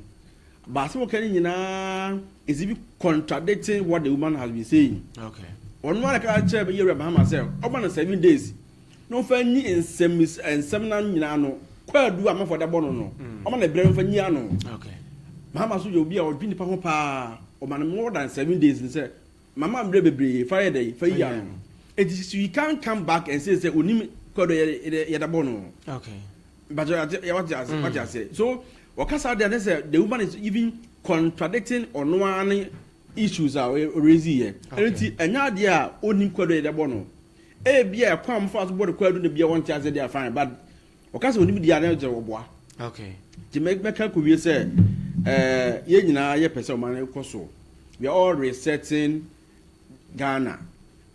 But asɛm a ɔka no nyinaa is even contradicting what the woman has been saying. Okay. Ɔno ara ka kyerɛ yɛwura Mahama sɛ ɔma no 7 days na ɔmfa nyi nsɛm nsɛm no nyinaa no kwaadu a amanfoɔ de abɔ no, ɔma no berɛ no ɔmfa nyi ano. Mahama nso yɛ obi a ɔdwe nipa ho paa. Ɔma no more than 7 days n sɛ mama mmerɛ bebree fa yɛ dɛ fa yi ano. Eti so you can't come back and say sɛ onim kwaadu a yɛde abɔ no. But wate ase, wate ase. So ɔkasa deɛ ne sɛ the woman is even contradicting ɔno ara ne issues a ɔraise yɛ. Ɛno nti ɛnyɛ adeɛ a onim kwaadu a yɛde abɔ no. Ebi a ɛkwan a wɔfa so bɔ ne kwaadu no bia wɔnte ase deɛ, fine, but ɔka sɛ onim deɛ a, na kyerɛ wɔboa. Nti mɛka kɔwie sɛ yɛn nyinaa yɛpɛ sɛ ɔman no kɔ so. We are all resetting Ghana.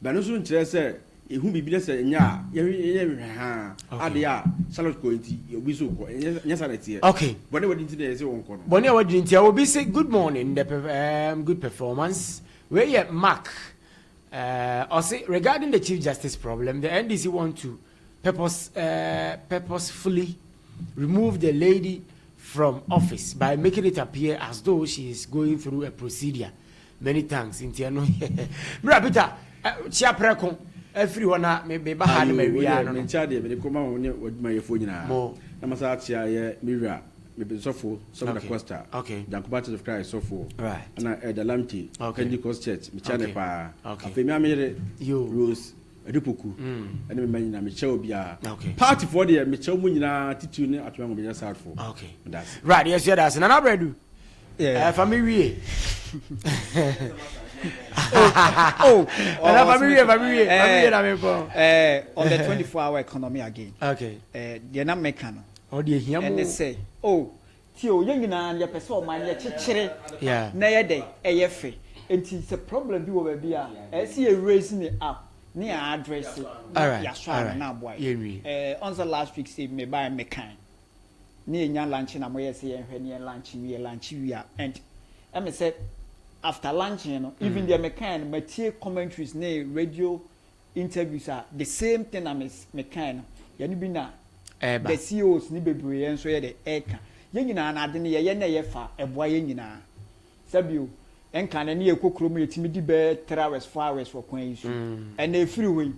But no nso nkyerɛ sɛ ehu biribi na sɛ nyɛ a yɛhwɛ hwɛ ha adeɛ a Charlotte kɔ nti obi nso kɔ, ɛnyɛ saa na ɛteɛ. Bɔne wadi nti na yɛsɛ wɔn kɔ no. Bɔne a wadi nti a obi say good morning, the good performance. Wei yɛ Mark. Ɔse regarding the Chief Justice problem, the NDC want to purposefully remove the lady from office by making it appear as though she is going through a procedure. Many thanks. Nti ɛno mmerɛ Peter kyia prɛko afiri hɔ na meba ha no mawia no. Menkyia deɛ mede kɔma wo ne w'adwumayɛfoɔ nyinaa. Mo. Na masa akyia yɛ me wura, mepɛ sɔfo, Sɔfo Da Costa, Jankoba Church of Christ sɔfo, ɛna Elder Lamte, Pentecost Church, mekyia ne paa. Afei me a meyere Rose Adupoku ɛne me mma nyinaa, mekyia obiara. Partyfoɔ deɛ mekyia mu nyinaa, titiriw ne Atwema Nwabiagya Southfoɔ. Meda ase. Right, yɛsua da ase. Nana Abradu, fa me wie. Oh, Nana, fa me wie, fa me wie, fa me wie na me nkɔ. On the 24 hour economy again. Deɛ na meka no. Ɔde ehia mu. Ɛne sɛ, oh, tie o, yɛn nyinaa yɛpɛ sɛ ɔman yɛkyekyere na yɛ dɛ ɛyɛ fɛ. Nti sɛ problem bi wɔ baabi a, ɛyɛ sɛ yɛ raise ne up ne yɛ address na yɛasɔ ano na aboa yɛ. Ɔn sɛ last week sɛ me ba mekan ne yɛnya lunch na moyɛ sɛ yɛnhwɛ ne yɛn lunch wie, lunch wie a, and ɛmi sɛ after lunching no, even deɛ mekan no, matie commentaries ne radio interviews a, the same thing na me mekan no, yɛne bi na ɛɛba. The CEOs ne bebree yɛn nso yɛ de ɛɛka yɛn nyinaa na ade no yɛyɛ na ɛyɛ fa ɛboa yɛn nyinaa. Sɛbio nka no ne yɛkɔ kurom, yɛtumi di bɛyɛ 3 hours, 4 hours wɔ kwan yi so. Ɛna efiri hɔ yi,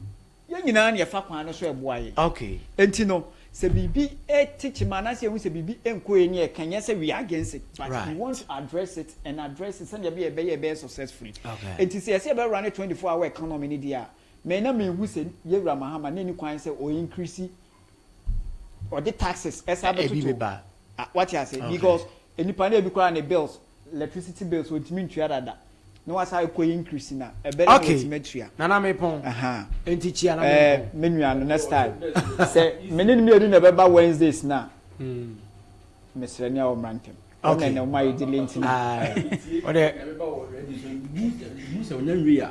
yɛn nyinaa na yɛfa kwan no so, ɛboa yɛn. Nti no sɛ biribi ɛte kyima anaasɛ yɛhu sɛ biribi nkɔ yɛ ne yɛka, nyɛ sɛ we are against it, but we want to address it and address it sɛnea ɛbɛyɛ ɛbɛyɛ successfully. Nti sɛ yɛsɛ yɛbɛ run 24 hour economy ne deɛ a, mɛ na mehu sɛ yɛwura Mahama ne ni kwan sɛ ɔ increase ɔde taxes ɛsa Ebi bɛtoto beba. Ah, wate ase, because nipa no ebi koraa ne bills, electricity bills, ontumi ntua dada na wasa akɔ increase na ɛbɛrɛ na wɔtumi atua. Nana mepɔn. Nti kyia na mepɔn. Me nua no, next time sɛ me ne no mmienu na ɛbɛba Wednesdays na mesrɛ ne a ɔmmra ntɛm. Ɔna na ɔma yɛ delay nti no. Ɔde sɛ ɔnya nwie a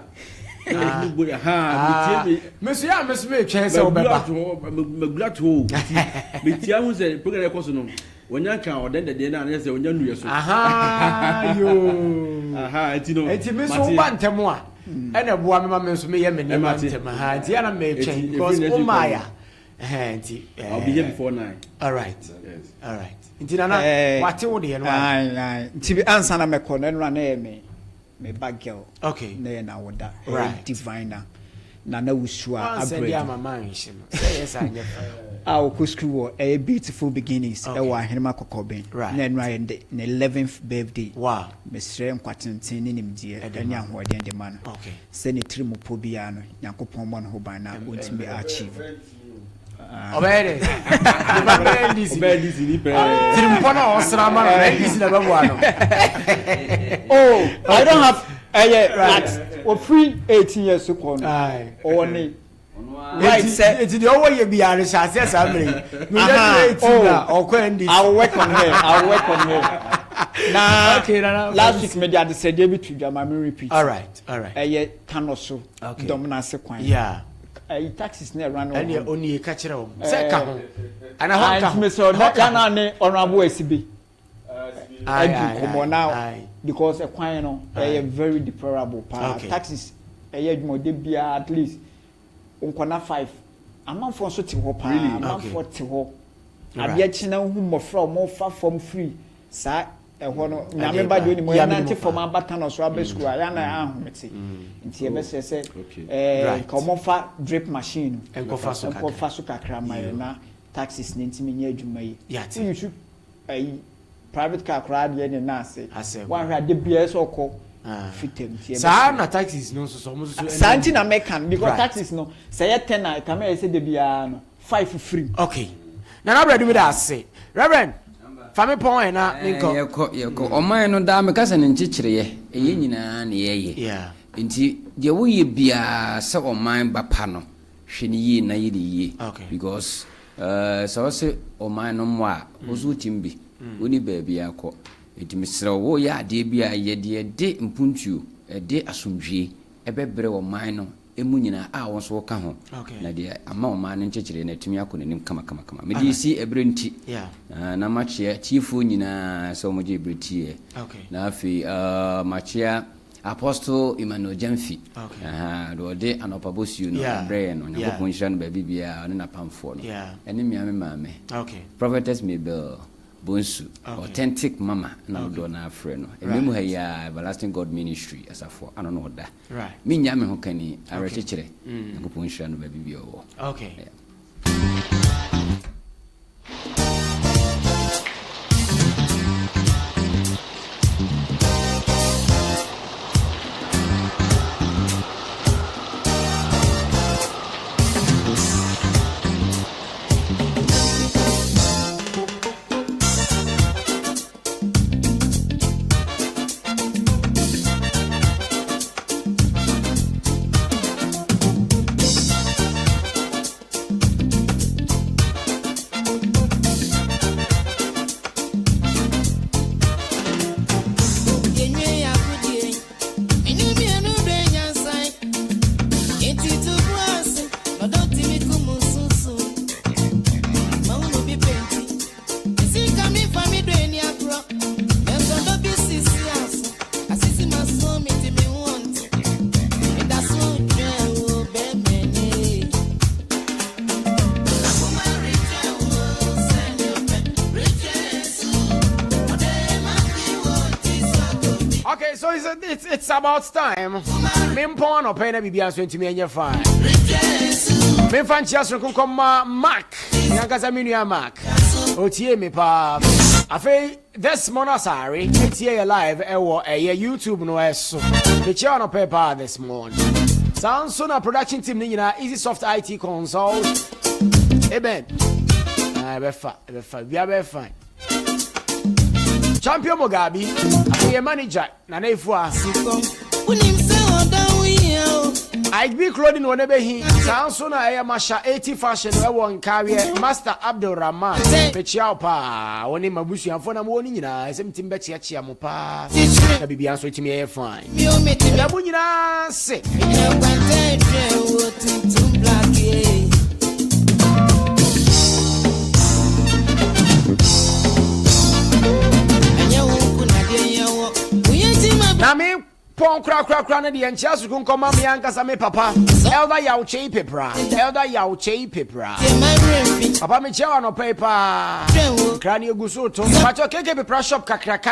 meso yɛ a meso metwɛn sɛ wobɛba. Magula to hɔ nti metia ho sɛ program ɛkɔ so no, wɔnya nka ɔdɛn dɛdeɛ no a na sɛ ɔnya nnuyɛ so. Aha yoo. Aha, nti no nti me so woba ntɛm a, ɛna ɛboa me ma me nso meyɛ me nneɛma ntɛm ha, nti ɛna metwɛn because womaayɛ a nti I'll be here before 9. All right. Yes. All right, nti Nana, wate wo deɛ no. Ayi, nti ansa na mɛkɔ no, ɛnora na yɛ me ba girl na yɛ na woda ɛyɛ Divina Nana Wusu a abrɛ ama maa nhyɛ no sɛ yɛ saa nyɛ fɛ. A ɔkɔ school wɔ ɛyɛ Beautiful Beginnings ɛwɔ Ahenema Kɔkɔbɛn na ɛnora yɛ ne 11th birthday. Mesrɛ nkwatenten ne nimdeɛ ɛne ahoɔden de ma no sɛ ne tiri mu pɔ biara no, Nyankopɔn mmɔ ne ho ban na ɔntumi achieve. Ɔbɛyɛ dɛ nipa bɛyɛ NDC. Ɔbɛyɛ NDC ni pɛɛ. Tirimpɔ na ɔsra ama no na NDC na bɛboa no. Oh, I don't have ɛyɛ at ofiri 18 years kɔ no, ɔwɔ ne right sɛ Eti deɛ ɔwɔ yɛ biara no hyɛ aseɛ saa mmerɛ yi na ɔyɛ 18 na ɔkɔ NDC. I will work on her, I will work on her. Na Okay, Nana, last week me de adesɛdeɛ bi to dwa ma me repeat. All right. Ɛyɛ Tano so dɔm n'ase kwan. Ɛyi taxis na ɛra no wɔ ɛnneɛ hɔ. onie ka kyerɛ wɔn sɛ ka ho ana hɔ nka ho. Nti mesɛ Hɔ ka ho. ɔno ne Honourable Asibe Aye, adi aye, nkɔmmɔ na aye. Because ɛkwan no ɛyɛ very deplorable paa. Taxis ɛyɛ adwuma ɔde biara at least nkɔna 5. Amanfoɔ nso te hɔ paa. Amanfoɔ te hɔ. Adeɛ kye na wohu mmɔfra a wɔfa fam firi saa ɛhɔ no. Nyame ba deɛ onim Yeah, yɛnante menim fam paa. aba tunnel so aba sukuu a yɛn na ahomete. Nti yɛbɛsrɛ sɛ nka wɔmfa drip machine no Nkɔfa so kakra. Nkɔfa so kakra ma yɛn na taxis ne ntumi nyɛ adwuma yi. Yate. Woyi ayi private car koraa deɛ ne nan ase. Asɛm. Woahwɛ ade biara sɛ ɔkɔ fitam nti Saa yɛbɛsrɛ. na taxis no nso so ɔmo nso so. Saa nti na mɛka no because taxis no sɛ yɛ 10 a, ɛka mɛyɛ sɛ de biara no 5 firim. Okay. Nana Brɛdu, mi da ase. Reverend, fa mi pɔn ɛ na mi nkɔ. Yɛkɔ ɔman no daa, meka sɛ ne nkyekyereɛ ɛyɛ nyinaa ne yɛyɛ. Nti deɛ woyɛ biara sɛ ɔman ba pa no, hwɛ ne yie na yɛ ne yie. Because sɛ wo sɛ ɔman no mmɔ a, wo so wotim bi woni baabi akɔ. Nti mesrɛ wo, woyɛ adeɛ bi a yɛ deɛ de mpuntuo ɛde asomdwie ɛbɛbrɛ ɔman no ɛmu nyinaa a wo nso woka ho. Na deɛ ama ɔman no nkyekyereɛ no atumi akɔ n'anim kamakamakama. Mede si ɛberɛ nti. Na makyea tiefoɔ nyinaa sɛ wɔgye ɛberɛ tieɛ. Na afei makyea Apostle Emmanuel Gyamfi. Aha, deɛ ɔde anɔpa bosuo no ɛbrɛ yɛn no. Nyankopɔn nhyira no baabi biara, ɔne n'apamfoɔ no. Ɛne mmea me maame. Prophetess Mabel Bonsu, authentic mama na dodoɔ no afrɛ no. Ɛmɛ mu ha yi a, Everlasting God Ministry asafo ano na ɔda. Menya me ho kani awerɛkyekyerɛ. Nyankopɔn nhyira no baabi biara ɔwɔ. Yeah. Okay, so it's about time. Mempɔn anɔpɛ na biribia nso ntumi ɛnyɛ fine. Memfa nkyia soronko nkɔma Mark, nankasa me nua Mark. Ɔtie me paa. Afei, this morning asare, ɛtie yɛ live ɛwɔ ɛyɛ YouTube no ɛso. Mekyia anɔpɛ paa this morning. Saa nso na production team ne nyinaa, Easy Soft IT Consult. Amen. Ah, ɛbɛfa, ɛbɛfa, bia bɛyɛ fine. Champion Mugabe, afei yɛ manager Nana Efua. Ike clothing wɔ ne bɛhi. Saa nso na ɛyɛ Masha 80 Fashion ɛwɔ Nkareɛ. Master Abdul Rahman, mekyia wo paa. Wo ne m'abusuafoɔ na mowɔ no nyinaa, ɛsɛ metumi bɛkyeakyea mo paa na biribia nso tumi ɛyɛ fine. Ɛda mo nyinaa se. Na me pɔn korakorakora no deɛ, nkyea soko nkɔma me ankasa me papa, Elder Yawkyei Pepra. Elder Yawkyei Pepra, papa, mekyia wɔ anɔpa yi paa. Nkra ne ɛgu so to pakyɛ KK Pepra shop kakraka.